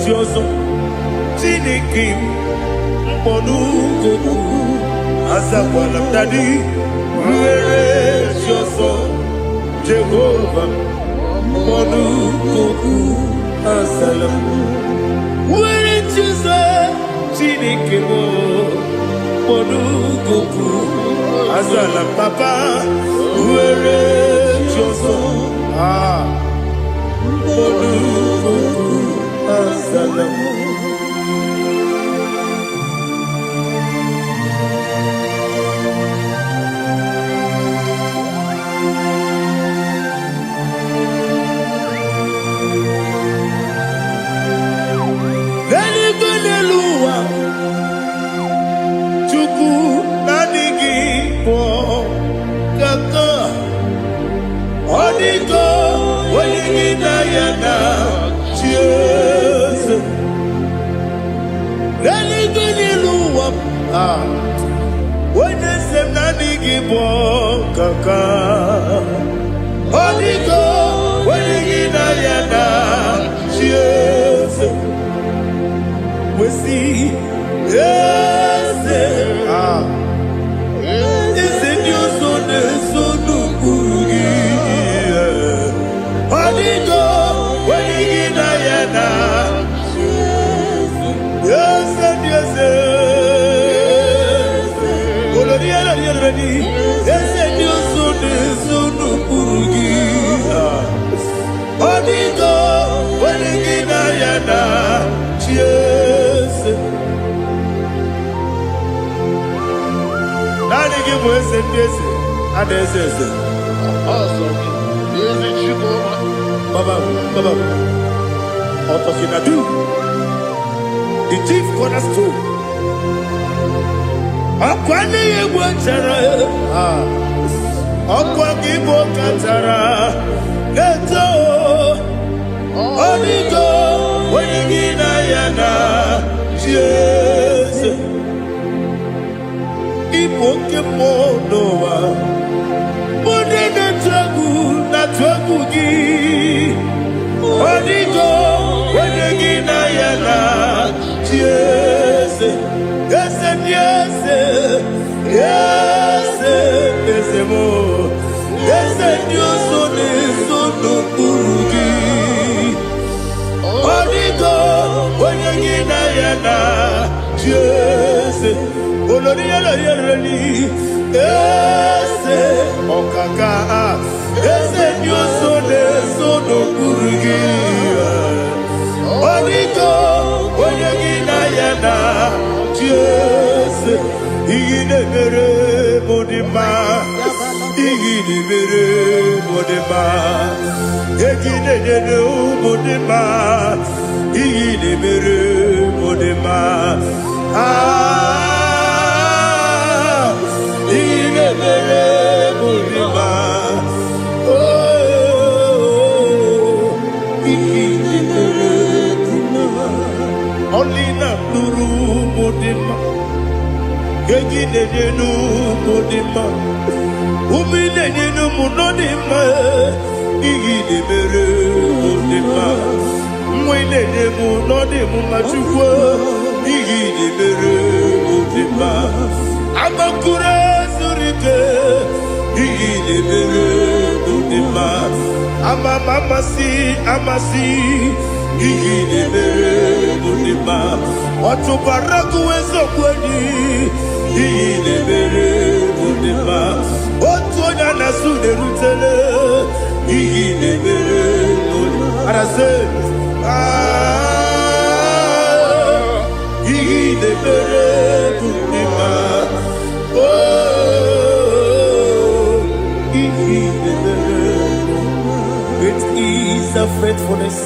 chi ọzọ. Chineke m, mkpọnugokwu azakwala m. Daddy, ruere chi ọzọ. Jehova, mkpọnugokwu azala m. Were chi ọzọ. Chineke m, mkpọnugokwu azala m. Papa, were chi ọzọ. Ah, mkpọnugokwu azala m. N'eluigwe, n'elu ụwa, Chukwu, naanị gị bụ kaka. Ọ dịgo onye gị na ya na chi eze. N'eluigwe, n'elu ụwa, ah, onye eze m, naanị gị bụ kaka. Ọ dịgo onye gị na ya na chi eze. Wesi eze, ah, eze ndị ọzọ na-eso n'ụkpụrụ gị. Ọ dịgo onye gị na ya na eze ndị eze. Olori elori elori, eze ndị ọzọ na-eso n'ụkpụrụ gị. Ọ dịgo onye gị na ya na chi eze. Naanị gị bụ eze ndị eze, a na-eze eze. Ọsọ gị, ezi Chukwu. Baba, Baba, Otokinadu, the chief cornerstone. Ọkwa n'ihi egwu chara, ah, ọkwa gị bụ kachara na-eto. Ọdịgo onye gị na ya na chi eze. Ịbụ oke mmụọ n'ụwa. Onye na-atụ egwu na-atụ egwu gị. Ọdịgo onye gị na ya na chi eze. Eze ndị eze, eze, eze m, eze ndị ọzọ na-eso n'okpuru gị. Ọdịgo onye gị na ya na chi eze. Olori elori elori, eze ọkaka, eze ndị ọzọ na-eso n'okpuru gị. Ọdịgo onye gị na ya na chi eze. Ihe na-emere m dị mma, ihe na-emere m dị mma, egi na-enyere ụmụ dị mma, ihe na-emere m dị mma. Ah, ihe na-emere m dị mma. Oh, ihe na-emere m dị mma. Ọlị na-atụrụ ụmụ dị mma, egi na-enye n'ụmụ dị mma, ume na-enye n'ụmụ nọ dị mma, ihe na-emere m dị mma, nwa ị na-enye m nọ dị m mma. Chukwu, ihe na-emere m dị mma. Amakuru zuru ike, ihe na-emere m dị mma. Ama m amasị amasị, ihe na-emere m dị mma. Ọtụbara gụwa eziokwu enyi, ihe na-emere m dị mma. Otu onye a na-asụ na-erutele, ihe na-emere m dị mma. Arasị, ah, ihe na-emere m dị mma. Oh, ihe na-emere m. Great is the faithfulness,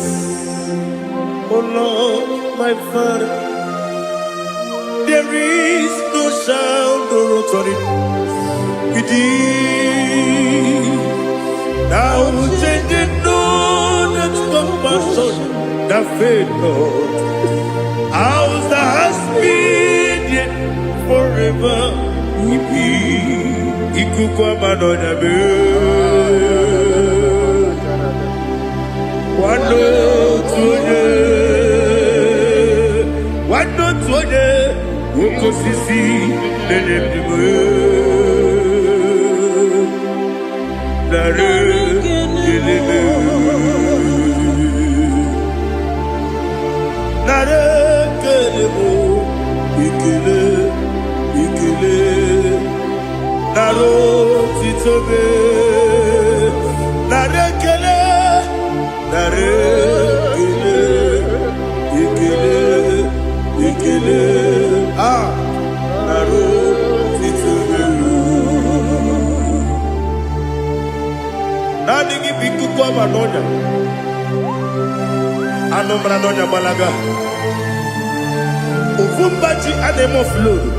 oh Lord, my Father. There is no sound or authority with thee. Thou changest not that compassion that fail not. As thou hast been, yet forever we be. Ikuku ama n'ọnya mee. Nwanne otu onye. Oke osisi na-enye ndụ nara ekele nara ekele bụ ekele ekele nara otito gị nara ekele nara ekele ekele ekele a nara otito gị. Naanị gị bụ ikuku ọma n'ọnya anụ mara n'ọnya gbalaga ofu mba ji a na-eme oflodu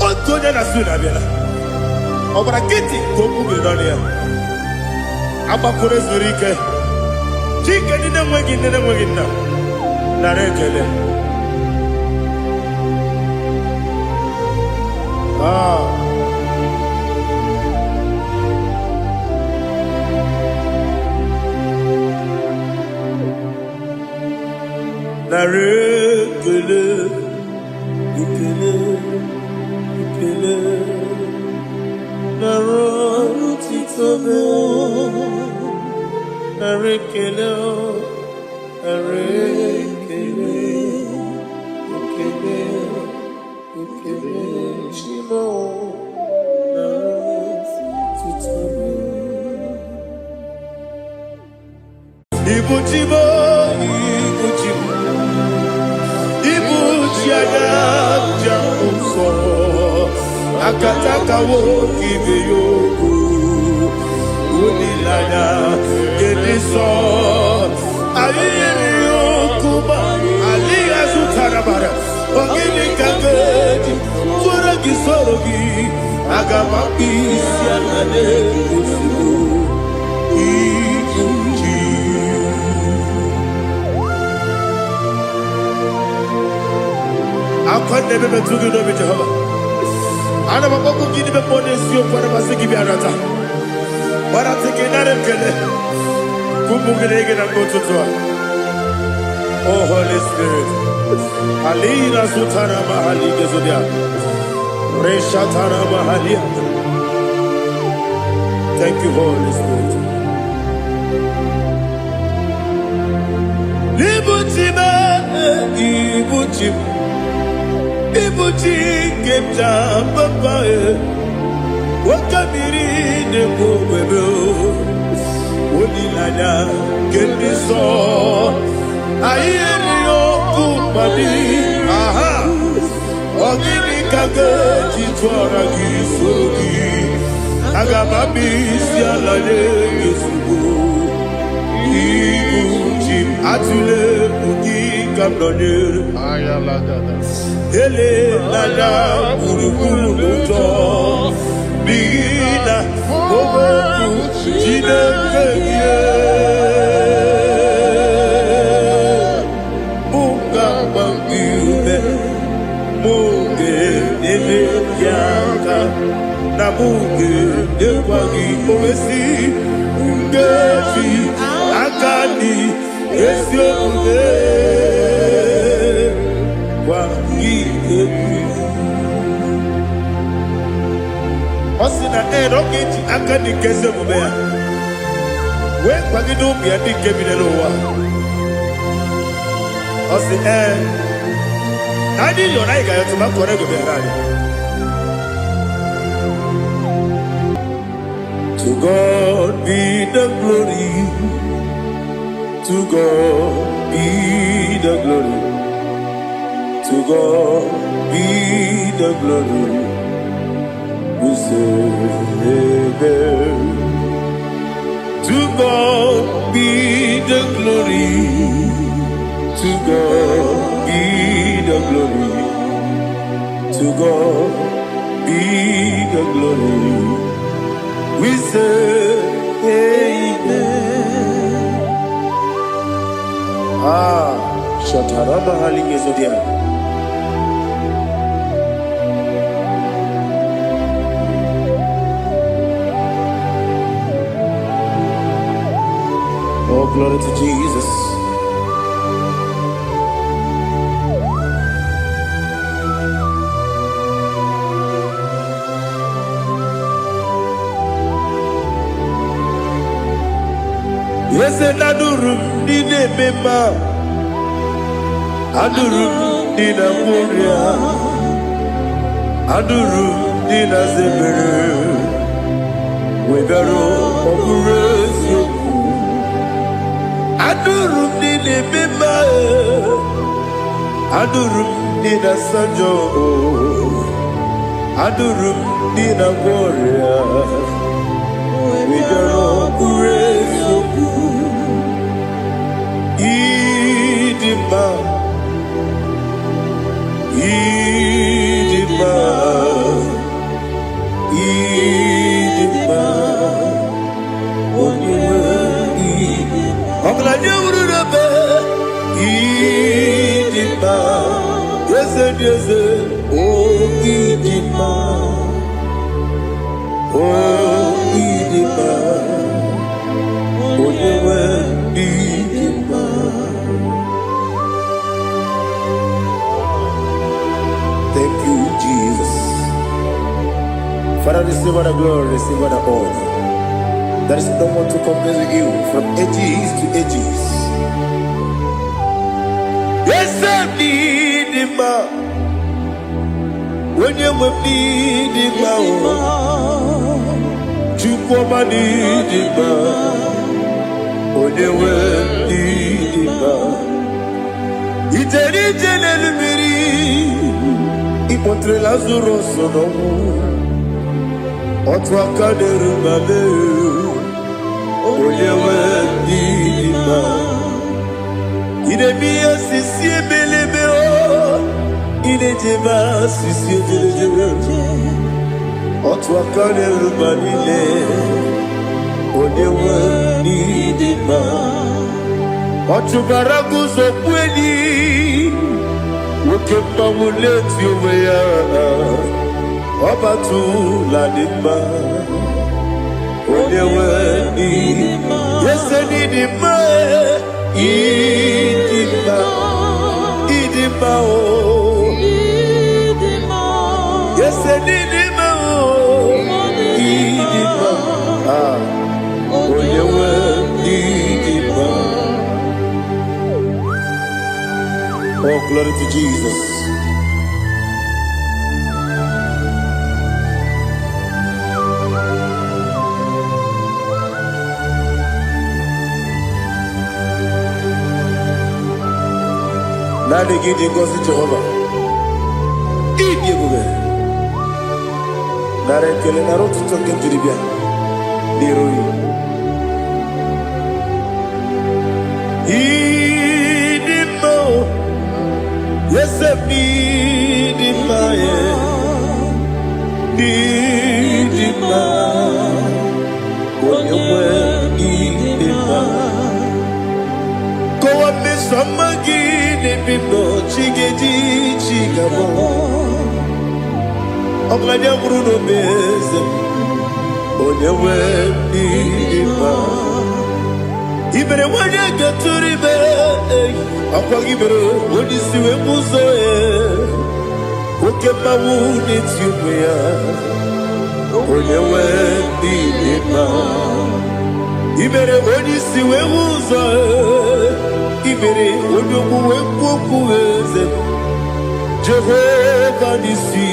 otu onye na su na-abịala ọgbara nkịtị ka okwu gị n'ọnụ ya agbakwuru zuru ike chike ndị na-enweghị nne na-enweghị nna nara ekele. Ah. Nara ekele ekele ekele nara otito gị nara ekele nara ekele ekele ekele chimo nara otito gị. Ibu chimo ibu chimo ibu chi anya ja nsọ akatakawo kibe yoko olileanya gịnị sọ anyị yiri okuma alịghị azụtara bara ogịnị ka ga-eji tụrụ gị soro gị aga m akpụ isi ala na-egosi ibu chi. Akwa na-ebe metụ gị n'obi Jehova ana m akpọkwu gị n'ime mmụọ n'eziokwu ana m asị gị bịa nata gbarata gị nara ekele ka ụmụ gị na-ege na mgbe ụtụtụ a. O Holy Spirit, alina zutara mahali gezodia reshatara mahalia. Thank you, Holy Spirit. Ibuchi m, ibuchi m, ibuchi nke m ji papa e nwoke mmiri na-ekwu ogbebe olileanya nke ndị nsọ anyị erighị ọkụ mmadụ aha ọ gịnị ka ga-eji tụọra gị soro gị aga m abịa isi ala nye gị ozugbo ibu ji m atụle egwu gị ka m nọnyere elelanya gburugburu n'ụjọ n'ihi na okwu Chineke gị mụ ga-agba gị ume mụ ga-enyere gị aka na mụ ga-enyekwa gị owesi nkeji aka dị ezi omume gwa gị ekwu. Ọ sị na ee na ọ ga-eji aka dị nke ezi omume ya wee kwagide ụmụ ya ndị nke bi n'ụwa. Ọ sị ee na anyị yọrọ anyị ga-ayọtụ ma kọrọ ego bịara anyị. To God be the glory, to God be the glory, to God be the glory. We say amen. To God be the glory, to God be the glory, to God be the glory. We say amen. Ah, Shatarama Halingezodia. Oh, glory to Jesus. Eze na-adụrụ m ndị na-eme mma, adụrụ m ndị na-agwọ ọrịa, adụrụ m ndị na-aza ebere, wegara ọ bụrụ eziokwu. Adụrụ m ndị na-eme mma, adụrụ m ndị na-asa njọ, adụrụ m ndị na-agwọ ọrịa, wegara ọ bụrụ eziokwu. Ịdị mma, ịdị mma, ịdị mma, onye nwe ịdị. Ọgaranya wuru n'ebe ịdị mma, eze dị eze, o ịdị mma, o ịdị mma, onye nwe ịdị mma. Thank you, Jesus. Father, receive all the glory, receive all the honor. There is no one to compare with you from ages to ages. Eze m dị mma, onye nwe m dị mma o, Chukwu ọma dị mma, onye nwe m dị mma. Ijere ije n'elu mmiri, ịkpọtere Lazarus n'ọnwụ, otu aka na-eru ma mee, onye nwe m dị mma. Ị na-eme ihe osisi ebelebe o, ị na-ejebe asịsị ejelejele, otu aka na-eru ma niile, onye nwe n'ịdị mma. Ọ chụbara guzo kweli, nwoke mmanwụ na-eti onwe ya, ọ batụla dị mma, onye nwe n'ịdị ese n'ịdị mma, ịdị mma, ịdị mma o, ese n'ịdị mma o, ịdị mma, ah, onye nwe n'ịdị mma. Oh, glory to Jesus. Naanị gị dị ngọzi Jehova. Ịdị ebube. Nara ekele, nara otuto nke m jiri bịa n'iru gị. Ịdị mma o, eze m ịdị mma ya. Ịdị mma, onye nwe ịdị mma. Kọwa mmeso ọma gị n'ebe m nọ, chi ga-eji chi ga-abọ. Ọgaranya nwụrụ n'obe eze m, onye nwe ịdị mma. Ibere nwanyị ga-atụrụ ime, ọkwa gị mere onye isi wee bụ ụzọ ya. Oke mmanwụ na-eti onwe ya, onye nwe ịdị mma. Ibere onye isi wee hụ ụzọ, ibere onye okwu wee kwuo okwu eze, Jehova n'isi,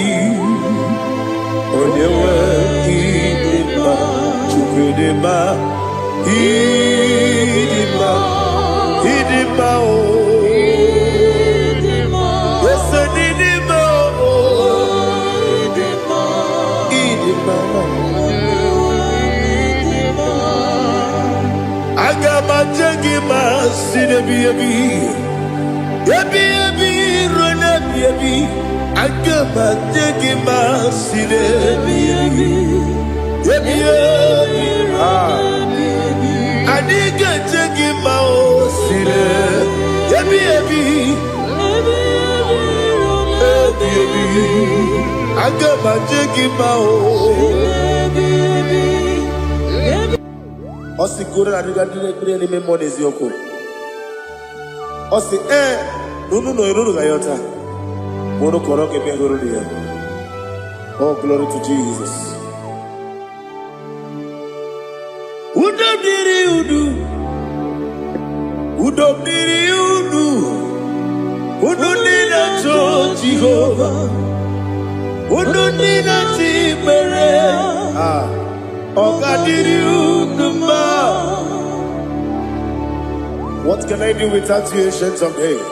onye nwe ịdị mma. Chukwu dị mma, ịdị mma, ịdị mma o, ese n'ịdị mma o, ịdị mma. Aga m aje gị ma si n'ebi ebi, ebi ebi ruo n'ebi ebi. Aga m aje gị ma si n'ebi ebi, ebi ebi. Ah. Anyị ga-eje gị ma o si n'ebi ebi, ebi ebi. Aga m aje gị ma o. Ọ sị goro adịga ndị na-ekpere n'ime mmụọ na eziokwu. Ọ sị ee na unu nọ unu ga yọta ma unu kọrọ ka ebe hụrụ ya. Oh, glory to Jesus. Udo dịrị unu. Udo dịrị unu, unu ndị na-achọ Jehova, unu ndị na-achọ ikpere, ah, ọ ga-adịrị unu mma. What can I do without you, Ancient of Days?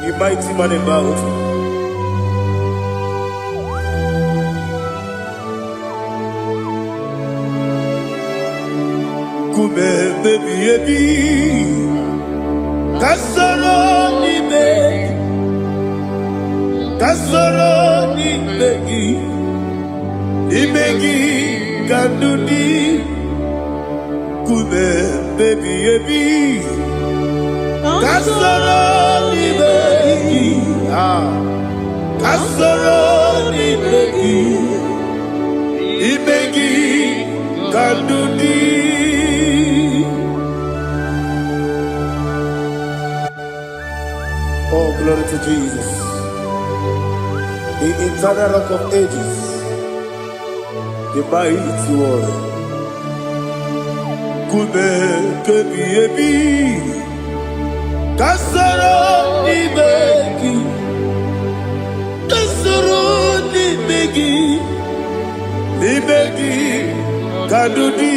You mighty man in battle. Nkume ebighị ebi, ka soro n'ime gị, ka soro n'ime gị, n'ime gị ka ndụ dị. Nkume ebighị ebi, ka soro n'ime gị, ah, ka soro n'ime gị, n'ime gị ka ndụ dị. Oh, glory to Jesus, the eternal Rock of Ages, the mighty warrior. Nkume ebighị ebi, ka soro n'ime gị, ka soro n'ime gị, n'ime gị ka ndụ dị.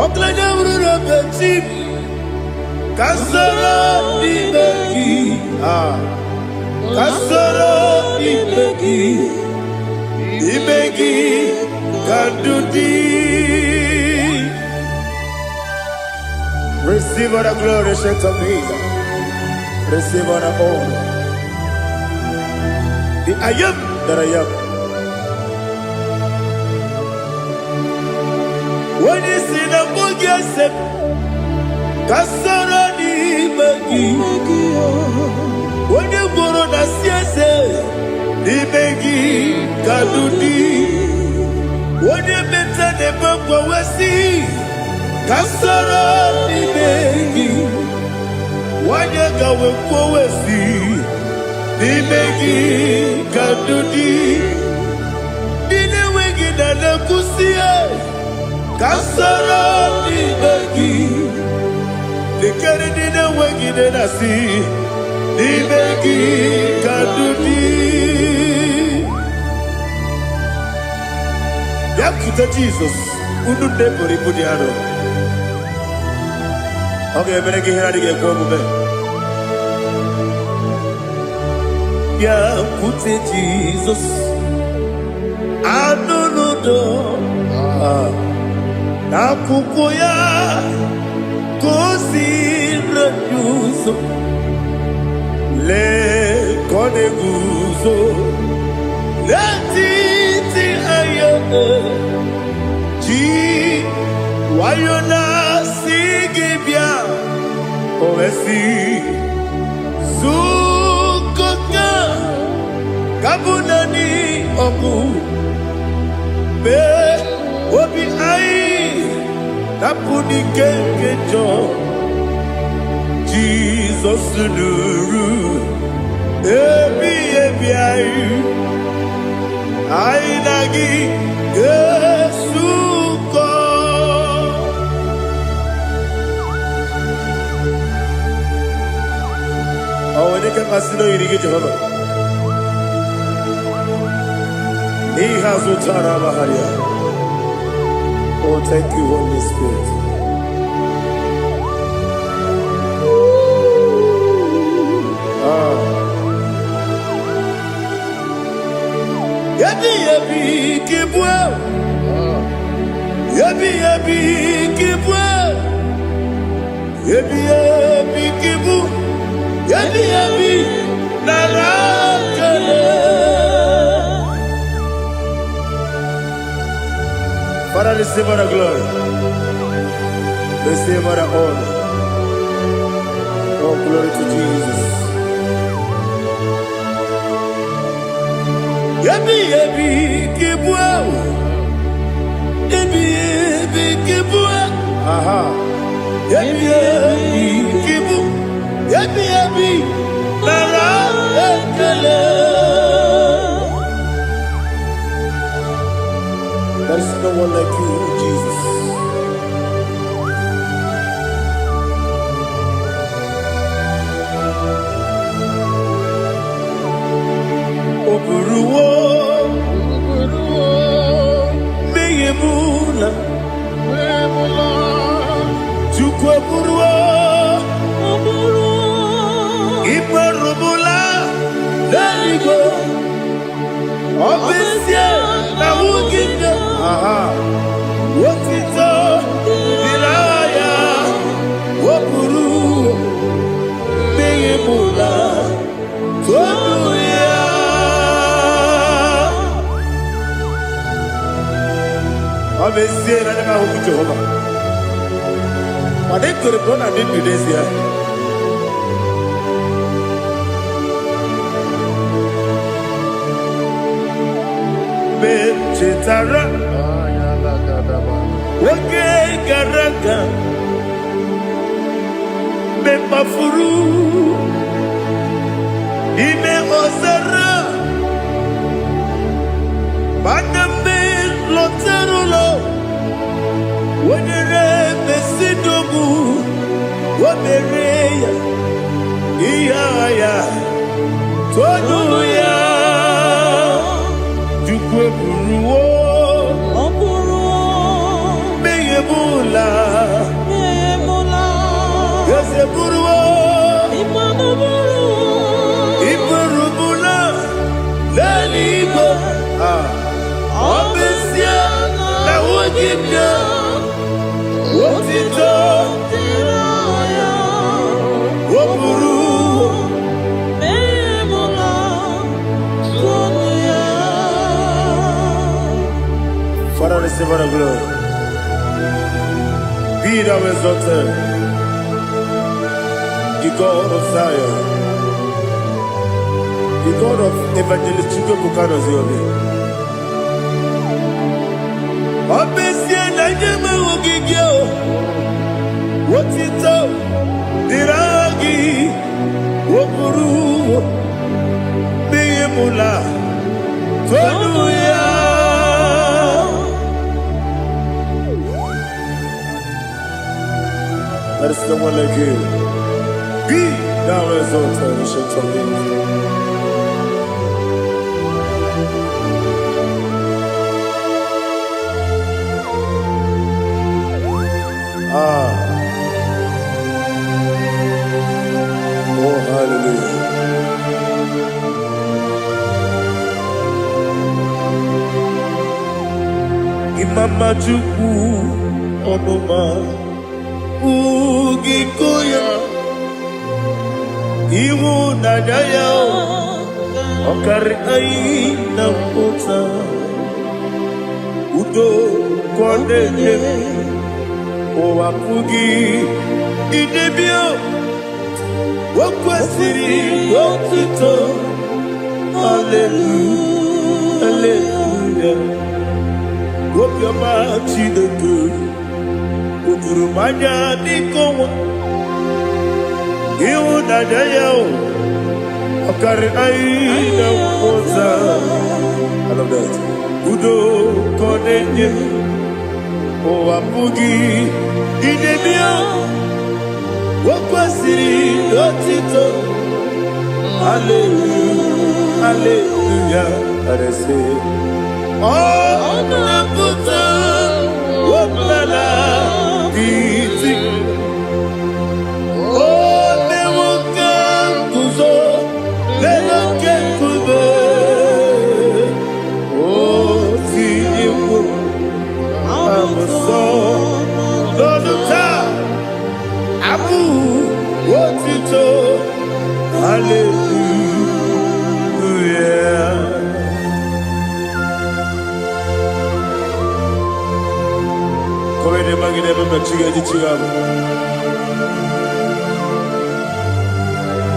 Ọkụlanya wuru obechi m, ka soro n'ime gị, ah, ka soro n'ime gị, n'ime gị ka ndụ dị. Receive all the glory, Ancient of Days. Receive all the honor. The I Am that I Am. Onye si na mbụ gị ese, ka soro n'ime gị. Onye gworo na si eze, n'ime gị ka ndụ dị. Onye meta na-ebe mgbanwesị, ka soro n'ime gị. Nwanyị gawe kwowesi, n'ime gị ka ndụ dị. Ndị na-enweghị na na-ekwusi, ka soro n'ime gị. Lekere ndị na-enweghị nne na-asị, n'ime gị ka ndụ dị. Bịakwute Jizọs, unu nne buru ibu dị arọ. Ọ ga-emere gị ihe na-adịghị ekwe omume. Bịakwute Jizọs, anụ n'udo n'akwụkwọ ya ka o si rere ụzọ. Lee ka ọ na-eguzo n'etiti anya, ji nwayọ na-asị gị bịa. O wee sị, zukọta ka bụ naanị ọgụ mee obi anyị dapụ n'ike nke njọ. Jizọs nụrụ ebi ebi anyị, anyị na gị ga-esukọ. Ọ nwere ike mmasị na oyiri gị, Jehova, n'ihe azụtara amagharịa. Oh, thank you, Holy Spirit. Ah. Ebi ebi kibue, ebi ebi kibue, ebi ebi kibu, ebi ebi nara kele. Father, receive all the glory. Receive all the honor. Oh, glory to Jesus. Ebi ebi kibue, ebi ebi kibue, aha. Ebi ebi kibu, ebi ebi nara ekele. There is no one like you, Jesus. N'eluigwe, ọ bụ ezie na ahụghị m ya. Aha. Otito dịrị aha ya, o buru mmehie m ụla, tonu ya. Ọ bụ ezie na anya m ahụghị Jehova, mana ekwere m na ọ na-adị ndụ n'ezie. Mgbe m chetara oge gara aga, mgbe m kpafuru n'ime ọzara, mana mgbe m lọtara ụlọ, o nyere m ezinụlọ, o mere ya ihe agha ya, tonu ya. Chukwu eburuwo Ọ bụrụ mmehie m ụla, emula, eze buruwo ịmanụ bụrụ iburubula n'eluigwe. Ah, ọ bụ ezie na ahụghị m ya, otito dịrị ya, o buru emula, tonu ya. Father, receive all the glory. Be thou exalted, the God of Zion, the God of Evangelist Chukwuebuka Noziobi. Ọ bụ ezie na nye m ahụghị gị o, otito dịrị aha gị, o buru mmehie m ụla, tonu ya. There is no one like you. Be thou exalted, ancient of days. Ah, oh hallelujah. Imama Chukwu ọnụma ugiko ya, ịhụnanya ya ọ karị anyị na mpụta, udo ka ọ na-enye, ụwa pụghị idebe o, o kwesịrị otuto. Hallelujah, hallelujah. Obiọma Chineke o juru m anya dịka ọnwa, ịhụnanya ya o ọ karị anyị na mmụta. I love that. Udo ka ọ na-enye, ụwa pụghị idebe o, o kwesịrị otito. Hallelujah, hallelujah. Arese. Ọ na-apụta ọbụla iti. O mewo ka nguzo n'elu oke nkume. O tinyewo amụsọ n'ọnụ taa abụ otito. Hallelujah. Kowede magide bebe chiga ji chiga.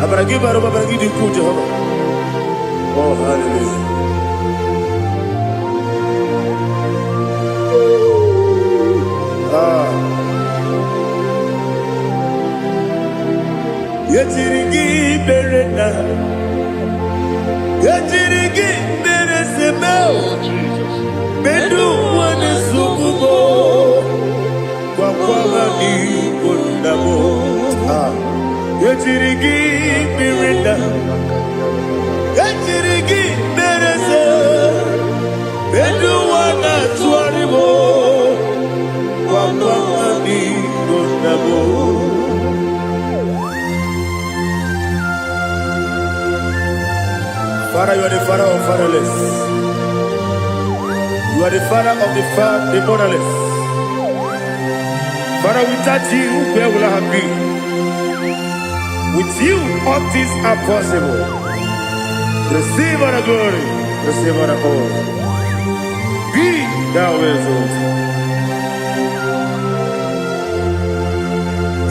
Amara gị bara ụba, amara gị dị ukwuu, Jehova. Oh, hallelujah. Ah. Yetiri gị mere na yetiri gị mere seme Oh, Jesus. medu nwane sugubo gwakwara n'igbo nna m. Ah. Yetiri gị mere na yetiri gị mere se medu nwane atụgharị m gwakwara n'igbo nna m. Father, you are the father of fatherless. You are the father of the motherless. Father, without you, where will I have been? With you, all things are possible. Receive all the glory. Receive all the honor. Be thou exalted.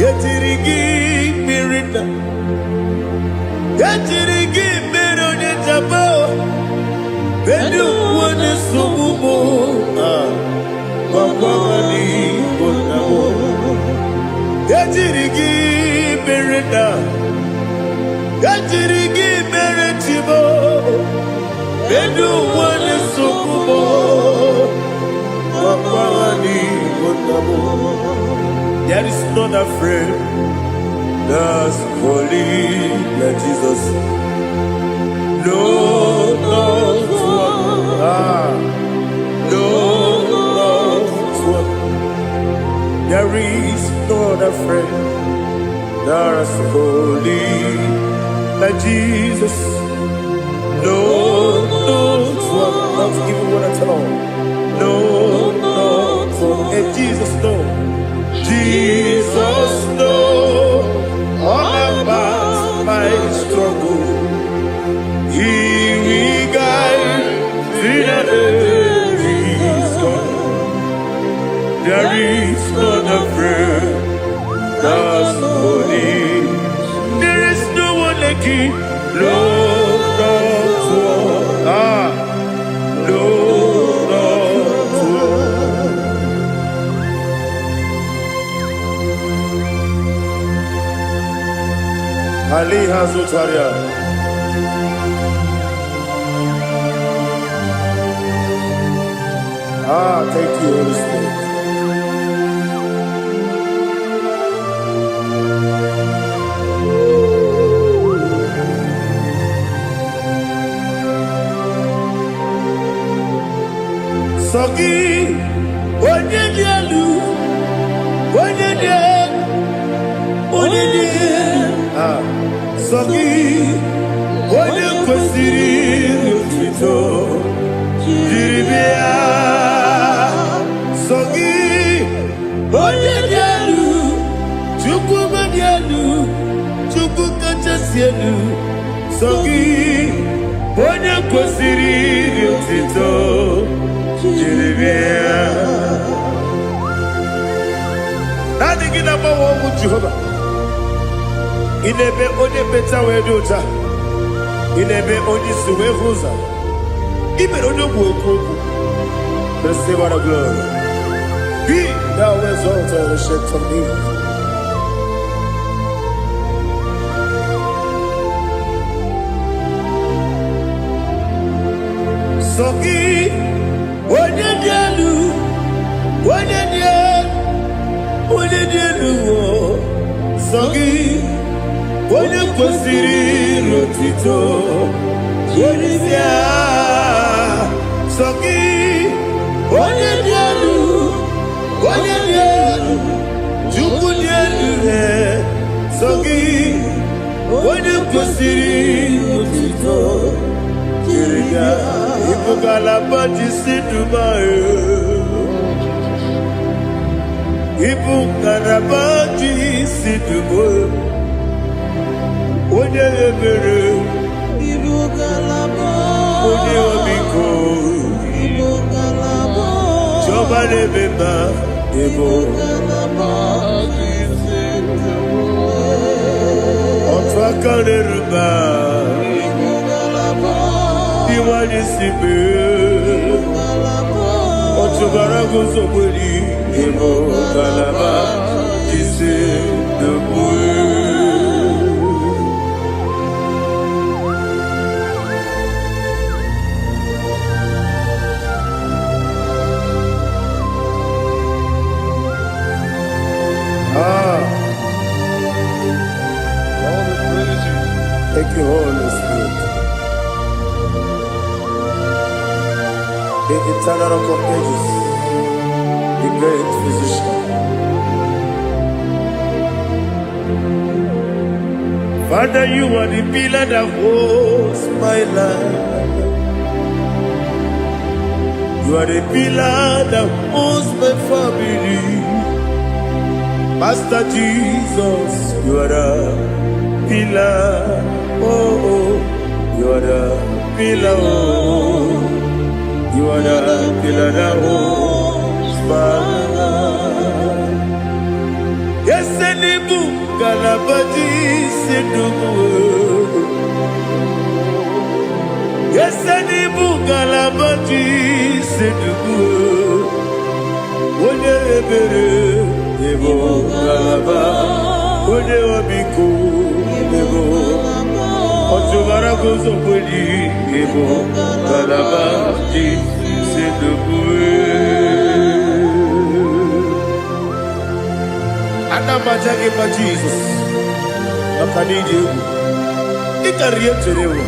Yetiri gị mmiri nna. Yetiri gị mmiri onye jaba. Bedu onye nsogbu mụ. Ah, gwagwa n'igbo nna mụ. Ejiri gị mere nna. Ejiri gị mere chibo. Bedu onye nsogbu mụ. Gwagwa n'igbo nna mụ. There is none afraid that's holy like Jesus. No, not one. Ah, no, not one. There is no other friend that's holy like Jesus. No, not one. Not even one at all. No, not one. And Jesus, no. Jesus, no. All about my struggle. He will guide till the day is gone. There is none afraid that's holy. There is no one like you. No, not one. Ah, no, not one. Ali Hazutaria. Ah, thank you, Holy Spirit. Sọ gị, onye dị elu, onye dị elu, onye dị elu. Ah, sọ gị, onye kwesịrị otuto jiri bịa. Sọ gị, onye dị elu, Chukwu dị elu, Chukwu kachasị elu. Sọ gị, onye kwesịrị otuto jiri bịa. Naanị gị na-agbanwe ọnwụ Jehova. Ị na-eme onye mmecha wee dị ụcha. Ị na-eme onye isi wee hụ ụzọ. Ị mere onye ogbu okwu okwu. Receive all the glory. Be thou exalted, ancient of days. Sọ gị, onye dị elu, onye dị elu, onye dị elu, o. Sọ gị, onye kwesịrị otuto jiri bịa. Sọ gị, onye dị elu, onye dị elu, Chukwu dị elu, he. Sọ gị, onye kwesịrị otuto jiri bịa. Ịbụ ngalaba ji si Dubai. Ịbụ ngalaba ji si Dubai. Onye ebere, Ibu ngalaba. Onye ọmịiko, Ibu ngalaba. Chiọma na-eme mma, ịbụ Ngalaba. Otu aka na-eru mba, Ibu ngalaba. Iwanye si mee. Ngalaba. Ọchụbara guzogberi, ịbụ ngalaba ji si Dubai. Ah, All the praises. Thank you, Holy Spirit. The eternal rock of ages, the great physician. Father, you are the pillar that holds my life. You are the pillar that holds my family. Master Jesus, you are the pillar. Oh, oh, you are the pillar. Oh, you are the pillar that holds my life. Yes, Elibu, Galabaji, Sidugu. Yes, Elibu, Galabaji, Sidugu. Onye ebere, Ebo Galaba. Onye obiko, Ebo. Ọchụbara guzo kweli, Ebo Galaba, Sidugu. Ana m aja gị mma, Jizọs, maka na ịdị egwu. Ị karịrị ihe m chere ewu.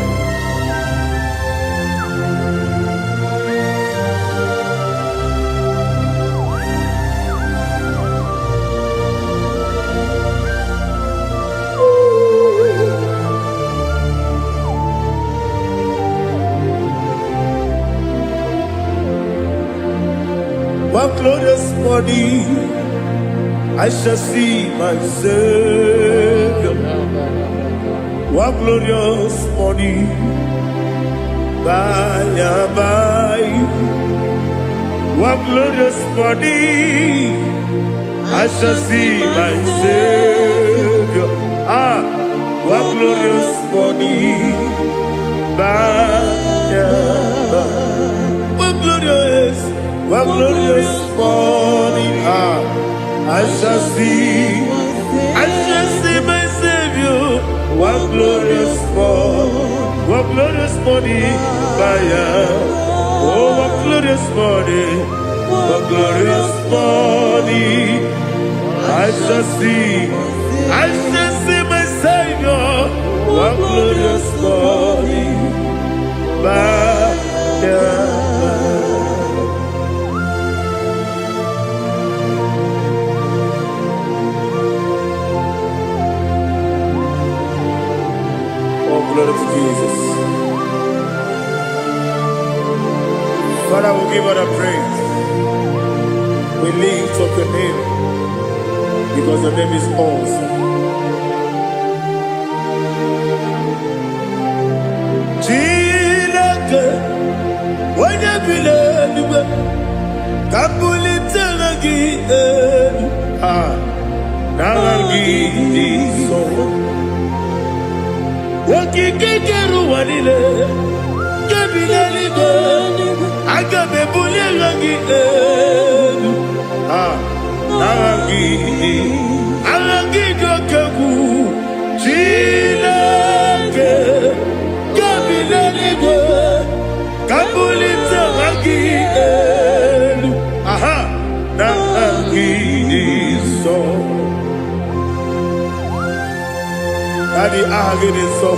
One glorious morning, I shall see my Savior. One glorious morning, by and by. One glorious morning, I shall see my Savior. Ah, one glorious morning, by and by. One glorious morning, ah, I shall see my Savior. One glorious morning, by and oh, one glorious morning, one glorious morning, I shall see my Savior. One glorious morning, by and by. Oh, glory to Jesus. Father, we give all the praise. We lift up your name because your name is awesome. Chineke, onye bi n'eluigwe, ka m bulitere gị elu. Ah, n'aha gị dị nsọ. Okike kere ụwa niile, nke bi n'eluigwe, aga m ebuli elu gị elu. Ah, n'aha gị dị, aha gị dị oke egwu. Chineke, nke bi n'eluigwe, ka m bulite aha gị elu. Aha, n'aha gị dị nsọ. Daddy, aha gị dị nsọ.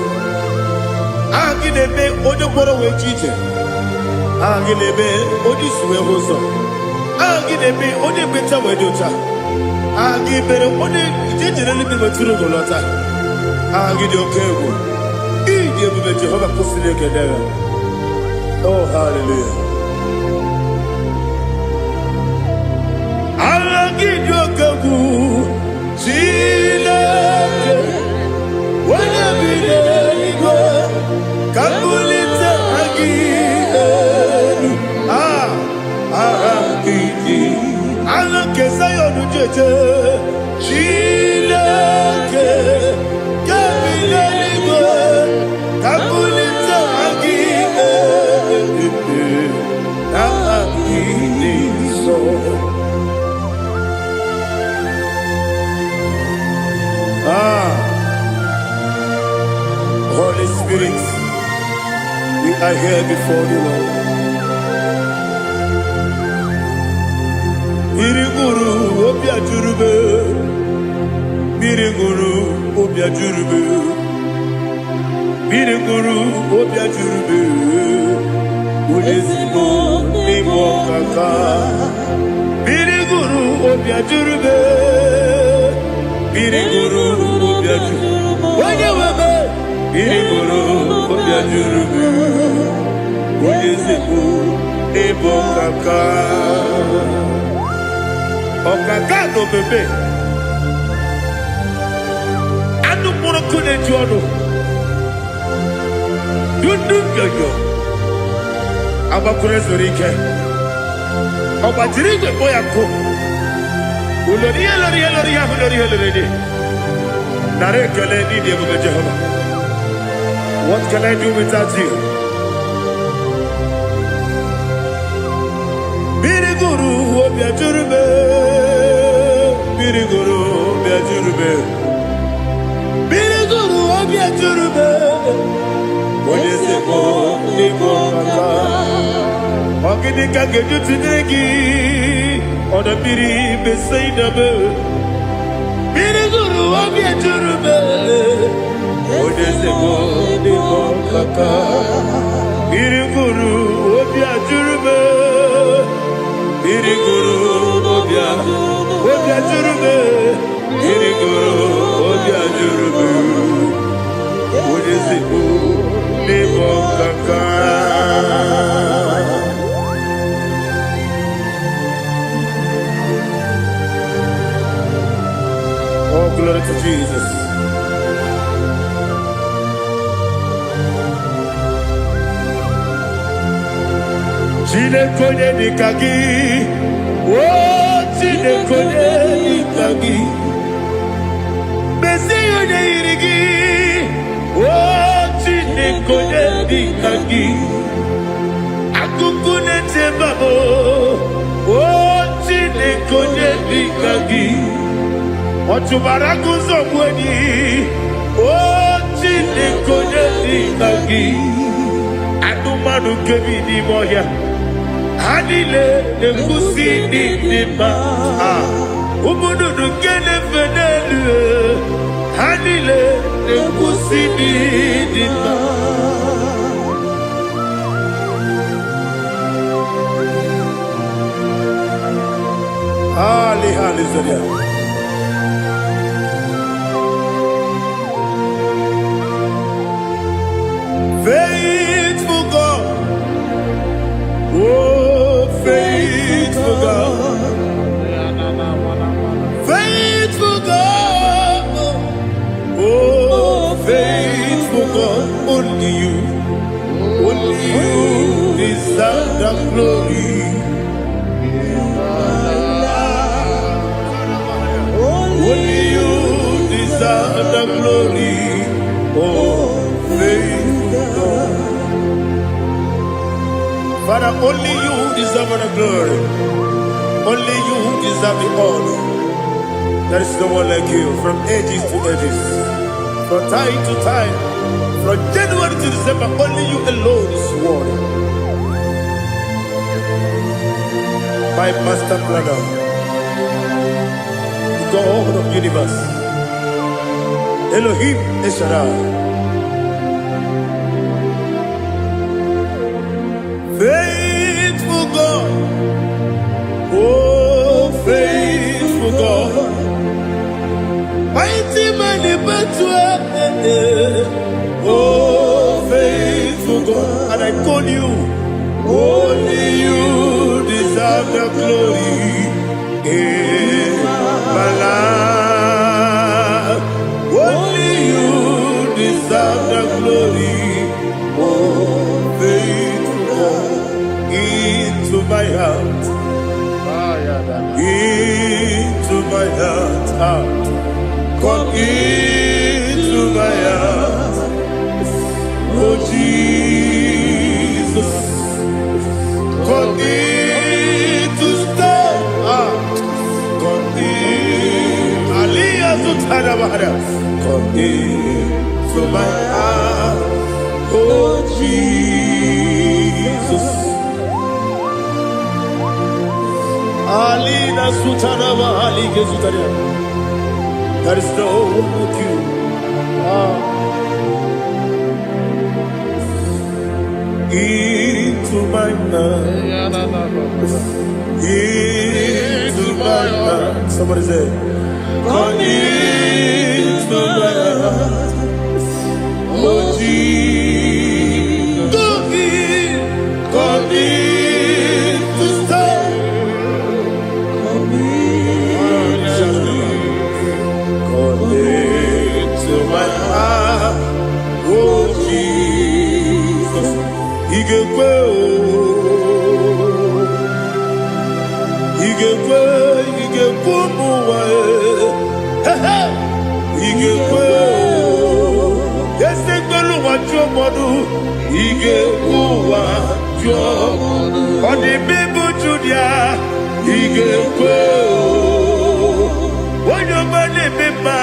Aha gị na-eme onye kwere wee ji ije. Aha gị na-eme onye isi wee hụ ụzọ. Aha gị na-eme onye ekpenta wee dị ụcha. Aha gị mere onye ije jere eluigwe metụrụ ugo lọta. Aha gị dị oke egwu. Ịdị ebube Jehova kwụsịrị ekele ya. Oh, hallelujah. Aha gị dị oke egwu. Chineke, onye bi n'eluigwe, ka m bulite aha gị elu. Ah, aha gị dị. Aha nke Zayọn jeje. Chineke, nke bi n'eluigwe, ka m bulite aha gị elu. Aha gị dị nsọ. Ah, Holy Spirit, we are here before the Lord. Mmiri ṅụrụ obi ajụrụbe, mmiri ṅụrụ obi ajụrụbe, mmiri ṅụrụ obi ajụrụbe, onye ezigbo n'ime ọkaka. Mmiri ṅụrụ obi ajụrụbe, mmiri ṅụrụ obi ajụrụbe, onye nwe m. Mmiri gụrụ obi ajụrụ m. Onye eze m, n'ịbụ ọkaka. Ọkaka na omeme. Anụ mkpụrụ nkụ na-eju ọnụ. Dundu nyoyo. Agbakwuru ezuru ike. Ọ gbajiri igwe kpọ ya nkụ. Ulori ihe lori ihe lori ihe ahụ lori ihe lori dị. Nara ekele n'ịdị ebube Jehova. What can I do without you? Mmiri gụrụ obi ajụrụ m. Mmiri gụrụ obi ajụrụ m. Mmiri gụrụ obi ajụrụ m. Onye eze m, n'ịbụ ọkaka. Ọ gịnị ka ga-eji tụnyere gị? Ọdọ mmiri Besaida m. Mmiri gụrụ obi ajụrụ m. Onye eze m, n'ịbụ ọkaka. Mmiri gụrụ obi ajụrụ m. Mmiri gụrụ obi ajụrụ m. Mmiri gụrụ obi ajụrụ m. Onye eze m, n'ịbụ ọkaka. Oh, glory to Jesus. Chineke onye dịka gị, o Chineke onye dịka gị, mezie onye yiri gị, o Chineke onye dịka gị, akụkụ na-eche mba m, o Chineke onye dịka gị, ọ chụbara agụzọ gbu enyi, o Chineke onye dịka gị, anụmanụ nke bi n'ime ọhịa, ha niile na-ekwusi n'ịdị mma. Ah, ụmụ nnụnụ nke na-efe n'elu, ha niile na-ekwusi n'ịdị mma. Ali, hallelujah. Faithful God, oh, faithful God, faithful God, oh, faithful God, only you deserve the glory. Only you deserve the glory, oh, faithful God. Father, only you deserve the glory. Only you deserve the honor. There is no one like you from ages to ages, from time to time, from January to December. Only you alone is worthy. My master planner, the God of universe, Elohim El Shaddai. Faithful God, oh, faithful God, mighty man in battle, oh, faithful God, and I call you, only you deserve the glory in my life. Only you deserve the glory, oh, faithful God, into my heart, into my heart, ah. Come into my heart, oh Jesus. Come in to stay, ah. Come in, Aliyah Zutana Bahara. Come into my heart, oh Jesus. Alina Sutana Bahali Gezutana. There is no one like you. Ah. Into my heart, into my heart. Somebody say, come into my heart. Oh Jesus. Come in, come in to stay. Come into my heart, oh Jesus. Ị ga-ekwe o, ị ga-ekwe, ị ga-ekwe ụmụ ụwa e. He he! Ị ga-ekwe o, esi ekwelu ụwa jụọ mmadụ, ị ga-ekwe ụwa jụọ. Ọ dị mma ịbụ Judia, ị ga-ekwe o. Onye ọma na-eme mma,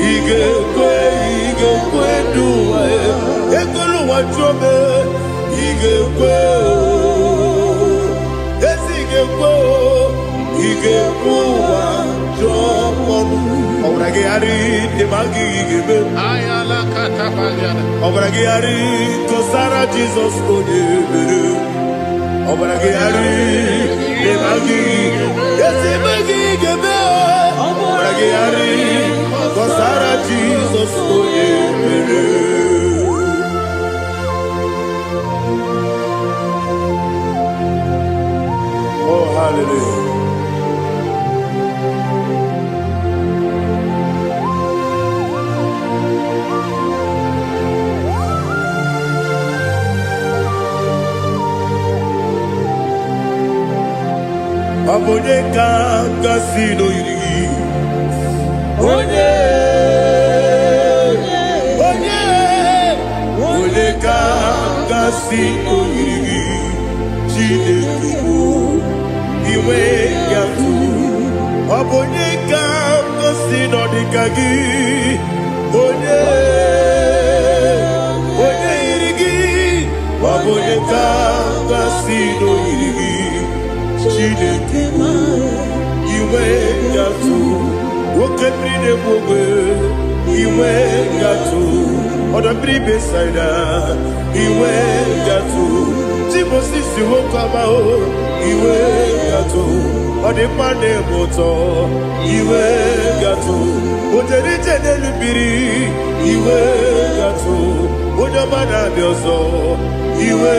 ị ga-ekwe, ị ga-ekwe ndụ ụwa e. Ekwelu ụwa jụọ m, ị ga-ekwe o. Ezi ị ga-ekwe o, ị ga-ekwe ụwa jụọ ọnụ. Ọbara gị gharị dị ma gị ga-eme. Ayala katapaliana. Ọbara gị gharị kọsara Jizọs onye mere. Ọbara gị gharị dị ma gị ezi ma gị ga-eme. Ọbara gị gharị kọsara Jizọs onye mere. Oh, hallelujah. Ọ bụ onye ka gasị n'oyiri gị? Onye, onye, onye ka gasị n'oyiri gị? Chineke bụ inwe ya tụ. Ọ bụ onye ka gasị n'ọdịka gị? Onye, onye yiri gị? Ọ bụ onye ka gasị n'oyiri gị? Chineke bụ inwe gatụ, nwoke mmiri na-egbu ogbe, inwe gatụ, ọdọ mmiri Besaida, inwe gatụ, Timosisi nwoke ọma o, inwe gatụ, ọ dị mma na-eme ụtọ, inwe gatụ, o jere ije n'elu mmiri, inwe gatụ, onye ọma na-abịa ọzọ, inwe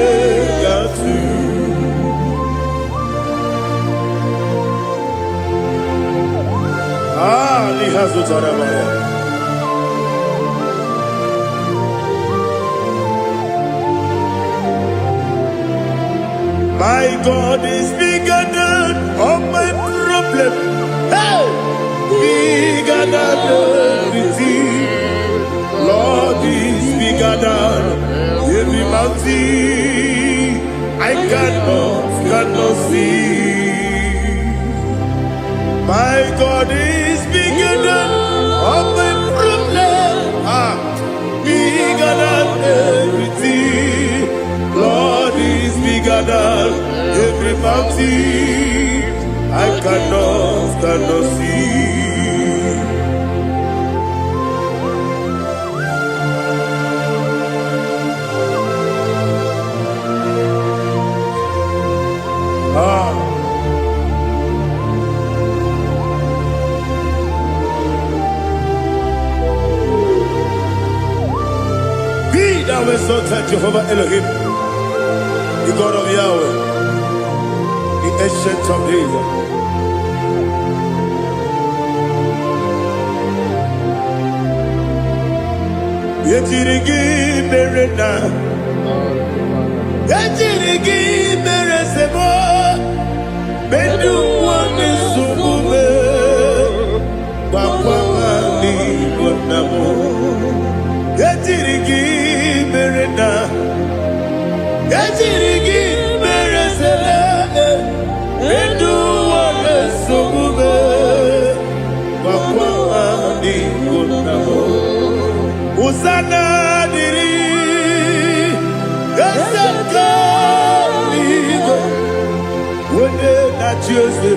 gatụ. Ah, n'ihe zụtara m ya. My God is bigger than all my problem. Hey! Bigger than everything. Lord is bigger than every mountain. I cannot see. My God is bigger than all my problem. Ah, bigger than everything. Lord is bigger than every mountain. I cannot see. Ah, be thou exalted, Jehovah Elohim, the God of Yahweh, the Ancient of Days. Ejiri gị mere na ejiri gị mere sebo medu ụwa na-esogbu m gbakwa n'igbo nna m ejiri gị mere na ejiri gị mere sele medu ụwa na-esogbu m gbakwa n'igbo nna m. Hosanna dịrị eze nke eluigwe, onye na-achị eze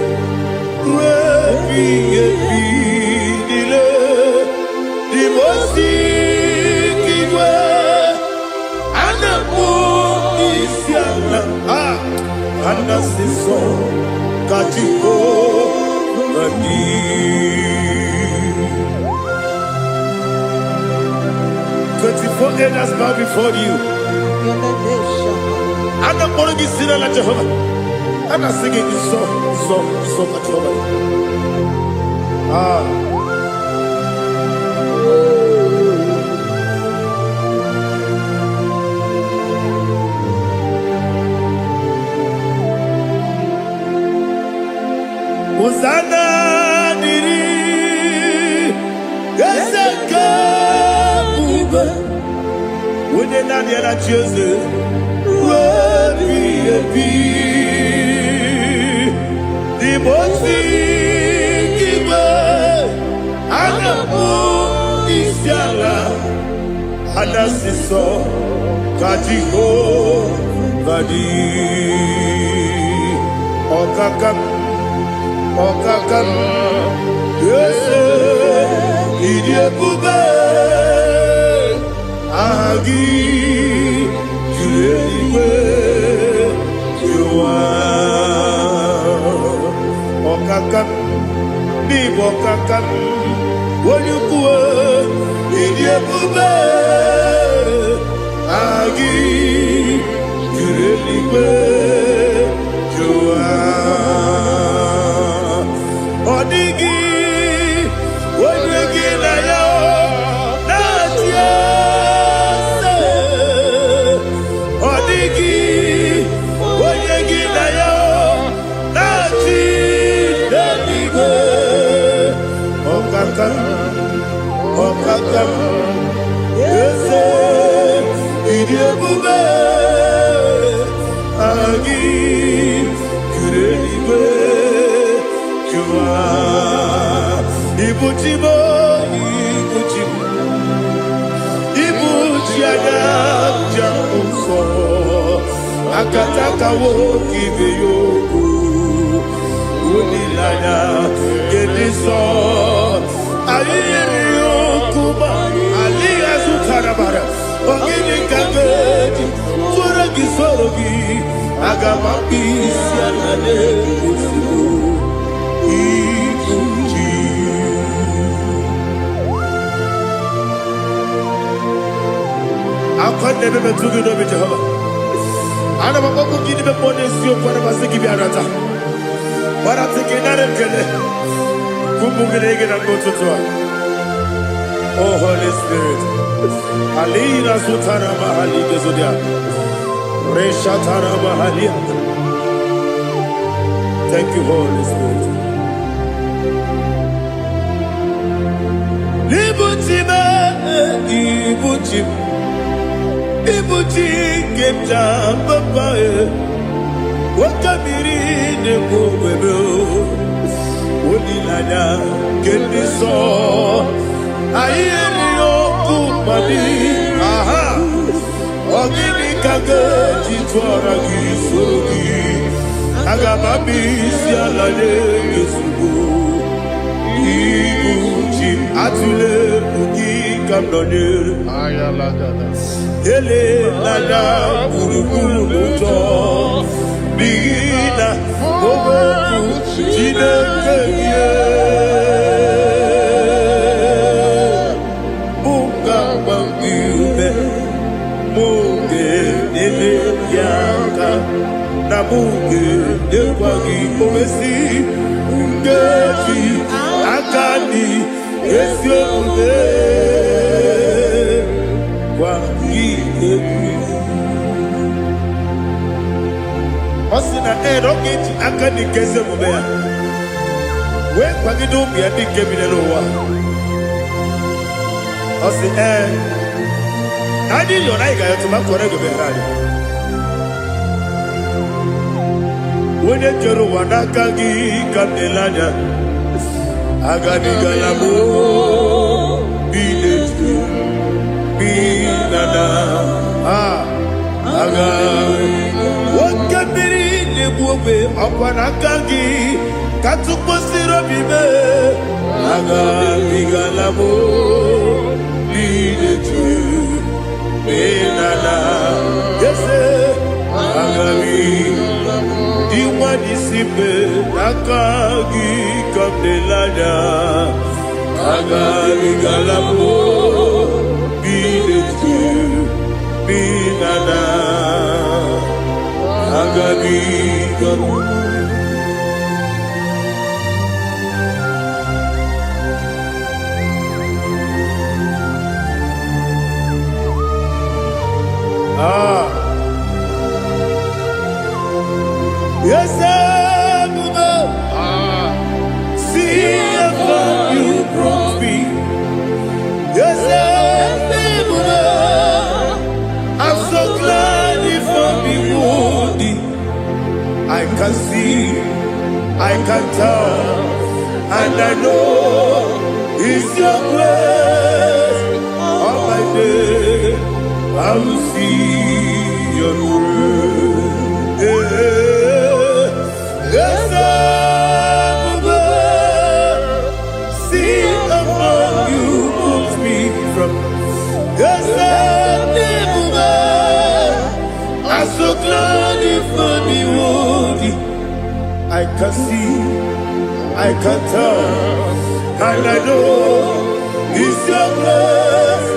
ruo ebighị ebi niile. Dị m ozi nke igwe, a na-akpọ isi ala, a a na-asị nsọ ka Jehova dị. 24 elders bow before you. A na-akpọrọ gị si n'ala Jehova. A na-asị gị nsọ, nsọ, nsọ ka Jehova dị. Ah. Hosanna dịrị eze nke ebube, onye naanị ya na-achị eze ruo ebighị ebi. N'ime ozi igwe, a na-akpọ isi ala, a na-asị sọ ka Jehova dị. Ọkaka m, ọkaka m, eze, ịdị ebube, aha gị juru eluigwe juru ụwa. Ọkaka m, n'ịbụ ọkaka m, onye ukwu, ịdị ebube, aha gị juru eluigwe juru ụwa. Ọ dịghị onye gị na ya na-achị eze. Ọ dịghị onye gị na ya na-achị n'eluigwe. Ọkaka m, ọkaka m, eze, ịdị ebube, aha gị juru eluigwe juru ụwa. Ibu chi m, ibu chi m, ibu chi anya ji ahụ nsọ, akataka nwoke ibe ya okwu, olileanya nke dị nsọ. Anyị yiri ya okwu ma alịghị azụ karabara. Ọ gịnị ka m ga-eji tụọrọ gị soro gị? Aga m akpụ isi ala na-egosi ibu chi. Akwa na-ebe metụ gị n'obi Jehova. Ana m akpọkụ gị n'ime mmụọ n'eziokwu, ana m asị gị bịa nata. Gbarata gị nara ekele. Kwupụ gị na gị na mgbe ụtụtụ a. Oh Holy Spirit. Alina zutara mahali gezodia. Reshatara mahalia. Thank you, Holy Spirit. Ibuchi m, ibuchi m, ibuchi nke m ji papa e. Nwoke mmiri na-ekwu ogbebe o. Olileanya nke ndị nsọ. Anyị erighị ọkụ mmadụ. Aha! Ọ gịnị ka ga-eji tụọra gị soro gị? Aga m abịa isi ala nye gị ozugbo. Ibu chi m, atụla egwu gị ka m nọnyere. Elela gburugburu n'ụjọ, n'ihi na okwu Chineke gị mụ ga-agba gị ume, mụ ga-enyere gị aka, na mụ ga-enyekwa gị omesi nkeji aka dị ezi omume gwa gị egwu. Ọ sị na ee, na ọ ga-eji aka dị nke ezi omume ya wee kwagide ụmụ ya ndị nke bi n'ụwa. Ọ sị ee, na anyị yọrọ anyị ga-ayọtụ ma kwere gị bịara anyị. Onye kere ụwa n'aka gị ka m na-ele anya, agabigala m bi n'etu bi na na a aga. Nwoke mmiri na-egbu ogbe ọkwa n'aka gị ka tụkwasịrị obi mee, agabigala m bi n'etu bi na na ese agabi dị nwa n'isi mbe n'aka gị ka m na-ele anya, agabigala m bi n'etu na na agabiga m. Ah. Yes, Ebube, see how far you brought me. Yes, Ebube, I'm so glad you found me worthy. I can see, I can tell, and I know it's your grace. All my day, I will see your grace. Yes, Ebube, see how far you brought me from. Yes, Ebube, I'm so glad you found me worthy. I can see, I can tell, and I know it's your grace.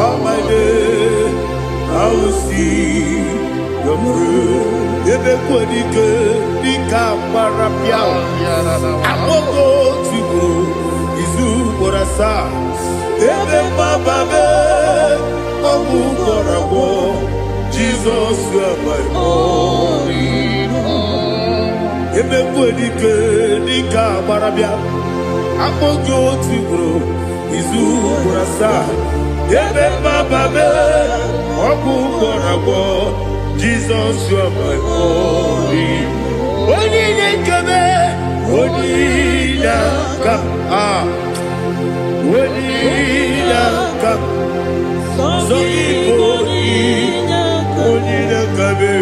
All my day, I will see your grace. Ebe kwadike dịka gbara pịa akpọgo tigburu izu ugboro asaa ebe mgbaba be ọgwụ gwọrọ agwọ Jizọs amaghị ebe mkpedike dịka agbara bịa akpọ gị otu ugboro izu ugboro asaa ebe mgbaba be ọgwụ gwọrọ agwọ Jizọs amaghị onye na-ekebe onye na-aka a onye na-aka sọ gị bụ onye na-akabe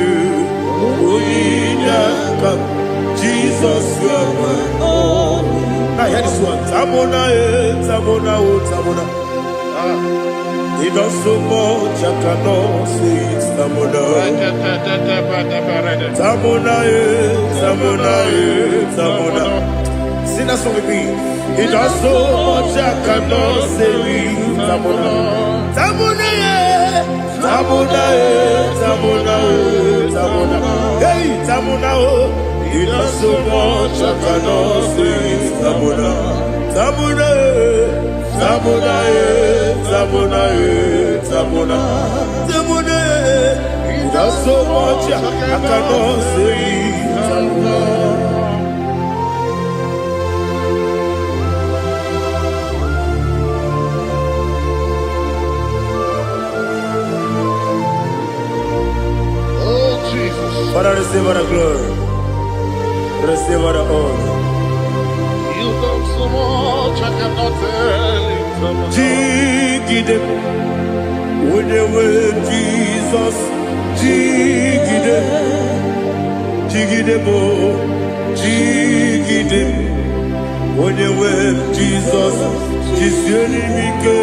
onye na-aka Jizọs amaghị. Now hear this one. Tamona, eh, Tamona, oh, Tamona. It does so much I cannot say it. Tamona. Tamona, eh, Tamona, eh, Tamona. Sing that song with me. It does so much I cannot say it. Tamona. Tamona, eh, Tamona, eh, Tamona, oh, Tamona. Hey, Tamona, oh. It does so much I cannot say it. Tamona. Tamona, eh, Tamona, eh, Tamona, eh, Tamona. Tamona, eh. It does so much I cannot say it. Tamona. Oh, Jesus. Father, receive all the glory. Receive all the honor. You've done so much, I cannot tell you. Jigide, onye Jesus, jigide, jigide mo, jigide, onye nwe Jizọs, jisie n'ime ike.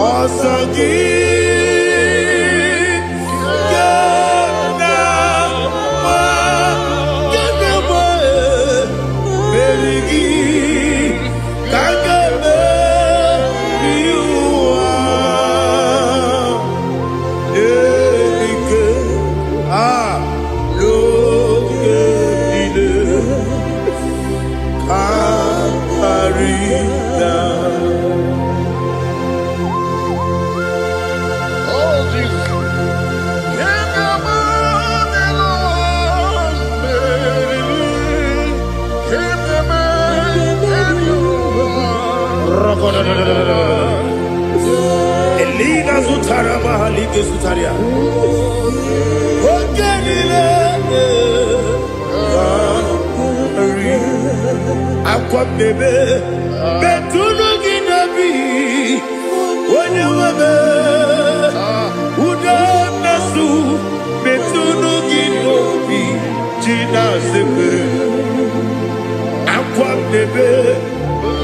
Ọsọ gị ga na-agba, ga na-agba, meri gị ka a ga-emeri ụwa. N'elike a n'oge niile ka karịa. Oh, Jesus. Elina zụtara mahalike zụtara ya. Oge niile ka akwa mmebe metụnụ gị n'obi onye nwebe ude mmesu metụnụ gị n'obi ji na-azekwe akwa mmebe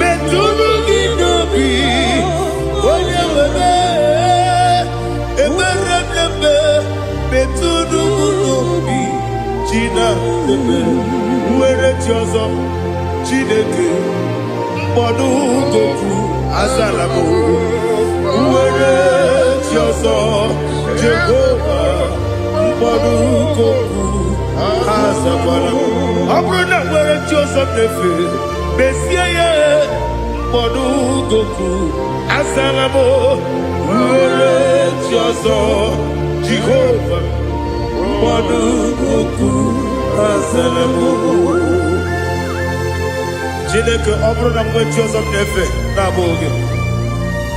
metụnụ gị n'obi onye nwebe ekpere mmemme metụnụ m n'obi ji na-azekwe nwere chi ọzọ Chineke mkpọdụ gopu azala m nwere chi Mkpọrọ azakwara m. Ọ bụrụ na nwere chi ọzọ m na-efe, mezie ya. Mkpọrọ goku azala m. Nwere chi ọzọ, Jehova, mkpọrọ goku azala m. Chineke, ọ bụrụ na m nwee chi ọzọ m na-efe na-abụghị gị,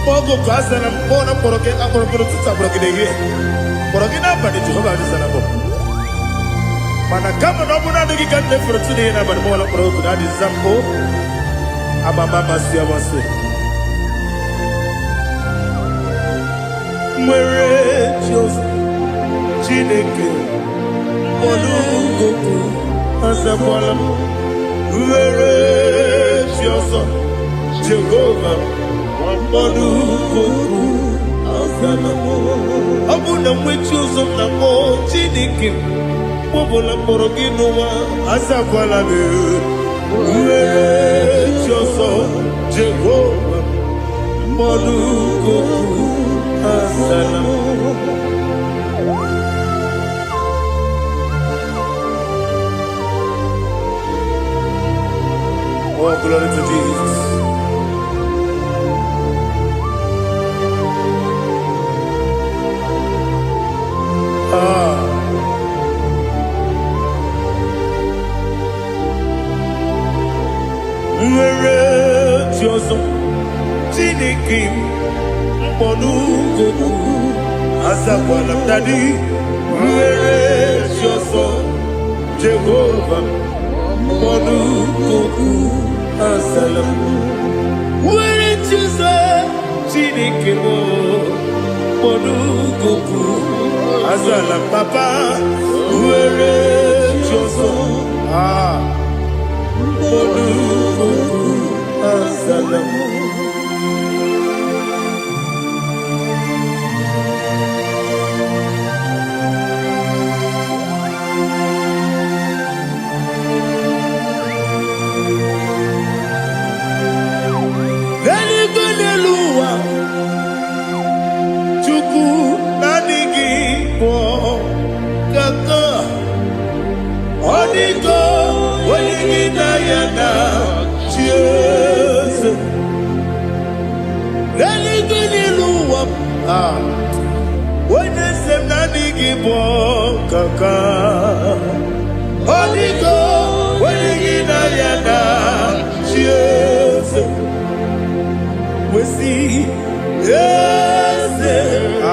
mkpọrọ goku azala m. Mkpọrọ na mkpọrọ gị akpọrọ mkpọrọ ụtụtụ, akpọrọ gị n'ehihie, kpọrọ gị n'abalị, Jehova, azala m. Mana kama na ọ bụrụ naanị gị ka m na-efere tụ n'ihe n'abalị, mụwala mkpọrọ oku na adịza mbụ amama amasị amasị. Nwere chi ọzọ, Chineke, mkpọrọ goku azakwala m. Nwere chi ọzọ, Jehova, mkpọrọ goku azala m. Ọ bụ na nwe chi ọzọ m na-akpọ, Chineke, ọbụla mkpọrọ gị n'ụwa, azakwala m. Nwere chi ọzọ, Jehova, mkpọrọ goku azala m. Oh, glory to Jesus. Ah, nwere chi ọzọ, Chineke m, mkpọrọ goku azakwala m. Daddy, nwere chi ọzọ, Jehova, mkpọrọ goku azala m. Nwere chi ọzọ, Chineke m, mkpọrọ goku azala m. Papa, nwere chi ọzọ, ah, mkpọrọ goku azala m. N'eluigwe, n'elu ụwa, Chukwu, naanị gị bụ kaka. Ọ dịgo onye gị na ya na chi eze. N'eluigwe, n'elu ụwa, ah, onye eze m, naanị gị bụ kaka. Ọ dịgo onye gị na ya na chi eze. Wesi eze,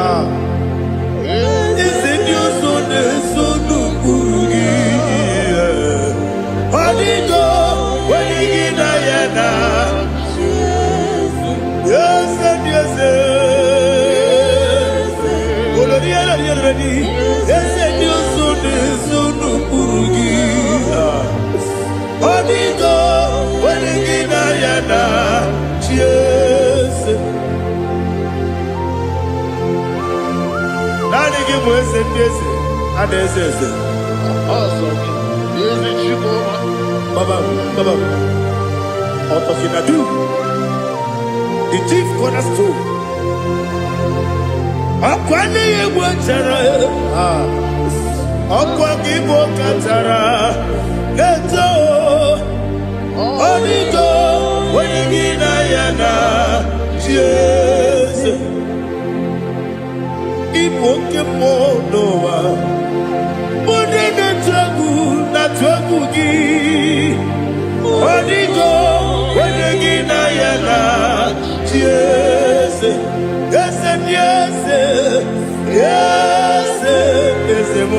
ah, eze ndị ọzọ na-eso n'ụkpụrụ gị. Ọ dịgo onye gị na ya na eze ndị eze. Olori elori elori, eze ndị ọzọ na-eso n'ụkpụrụ gị. Ọ dịgo onye gị na ya na chi eze. Naanị gị bụ eze ndị eze a na-eze eze. Ọsọ gị, ezi Chukwu. Baba, Baba, Otokinadu, the chief cornerstone. Ọkwa n'ihe egwu chara, ọkwa gị bụ kachara na-eto. Ọdịgo onye gị na ya na chi eze. Ịbụ oke mmụọ n'ụwa, onye na-atụ egwu na-atụ egwu gị. Ọdịgo onye gị na ya na chi eze. Eze ndị eze, eze, eze m,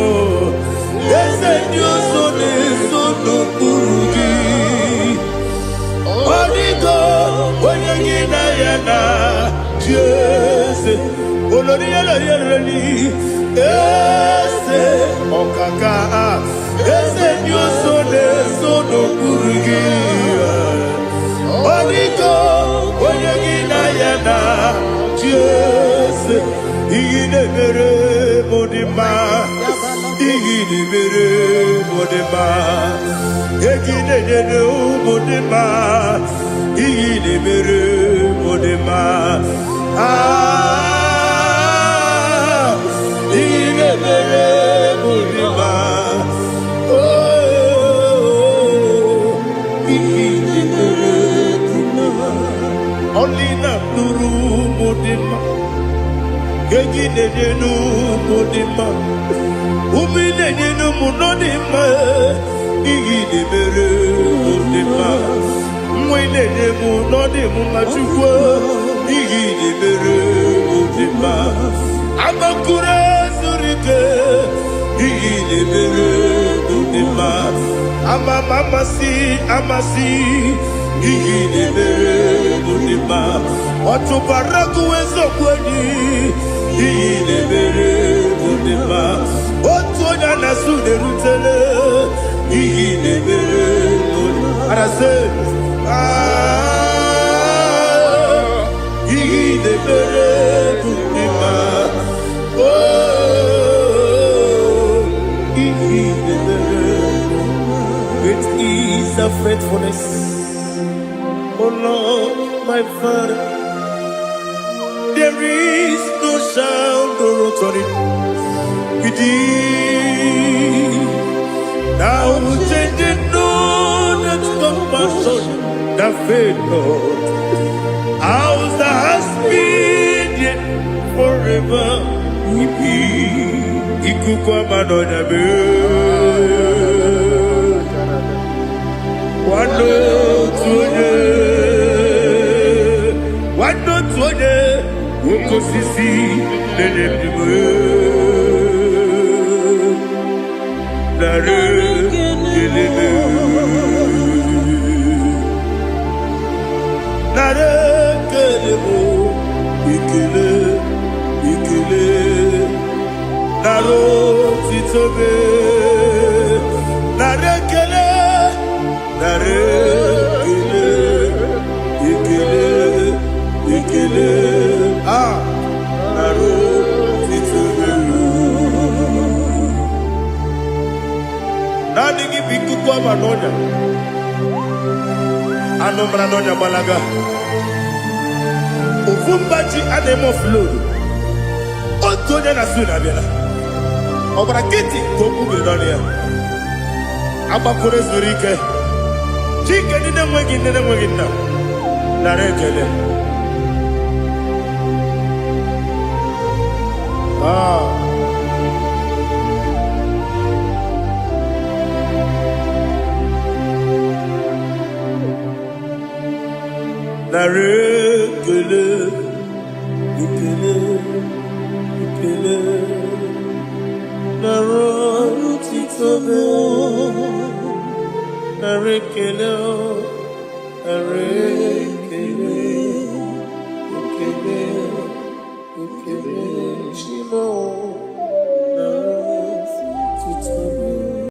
eze ndị ọzọ na-eso n'okpuru gị. Ọdịgo onye gị na ya na chi eze. Olori olori olori, eze ọkaka, eze ndị ọzọ na-eso n'okpuru gị. Ọdịgo onye gị na ya na chi eze. Ihe na-emere m dị mma, ihe na-emere m dị mma, egi na-enyere ụmụ dị mma, ihe na-emere m dị mma. Ah, ihe na-emere m. dị mma. Ego ị na-enye n'ụmụ dị mma. Ume ị na-enye n'ụmụ nọ dị mma. Ihe ị na-emere mụ dị mma. Nwa ị na-enye mụ nọ dị m mma, Chukwu. Ihe ị na-emere mụ dị mma. Agbakụrụ zuru ike. Ihe ị na-emere mụ dị mma. Ama m amasị amasị. Ihe ị na-emere mụ dị mma. Ọ chụbara gị eziokwu enyi. Ihe ị na-emere mụ dị mma. Otu onye a na-asụ na-erutele. Ihe ị na-emere mụ dị mma. Arasị. Ah, ihe ị na-emere mụ dị mma. Oh, ihe ị na-emere mụ. Great is thy faithfulness, O Lord, my Father. There is no sound or authority with thee. Thou changest not that compassion that fail not. As thou hast been yet forever will be. Ikuku ama n'ọnya mee. Nwanne otu onye, nwanne otu onye, oke osisi na-enye ndụ. Narị ekele m. Narị ekele m, ekele, ekele, narị otito m. Narị ekele, narị ekele, ekele, ekele, ah, narị otito m. Naanị gị bụ ikuku ama n'ọnya. Anụ mara n'ọnya gbalaga. Ofu mba ji a na-eme offload. Otu onye na su na-abịala. Ọ gbara nkịtị ka okwu biri n'ọnụ ya. Agbakọrọ zuru ike. Chike ndị na-enweghị nne na-enweghị nna. Nara ekele. Ah. Nara ekele, ekele, ekele, nara otito m. Nara ekele, nara ekele, ekele, ekele, Chimo.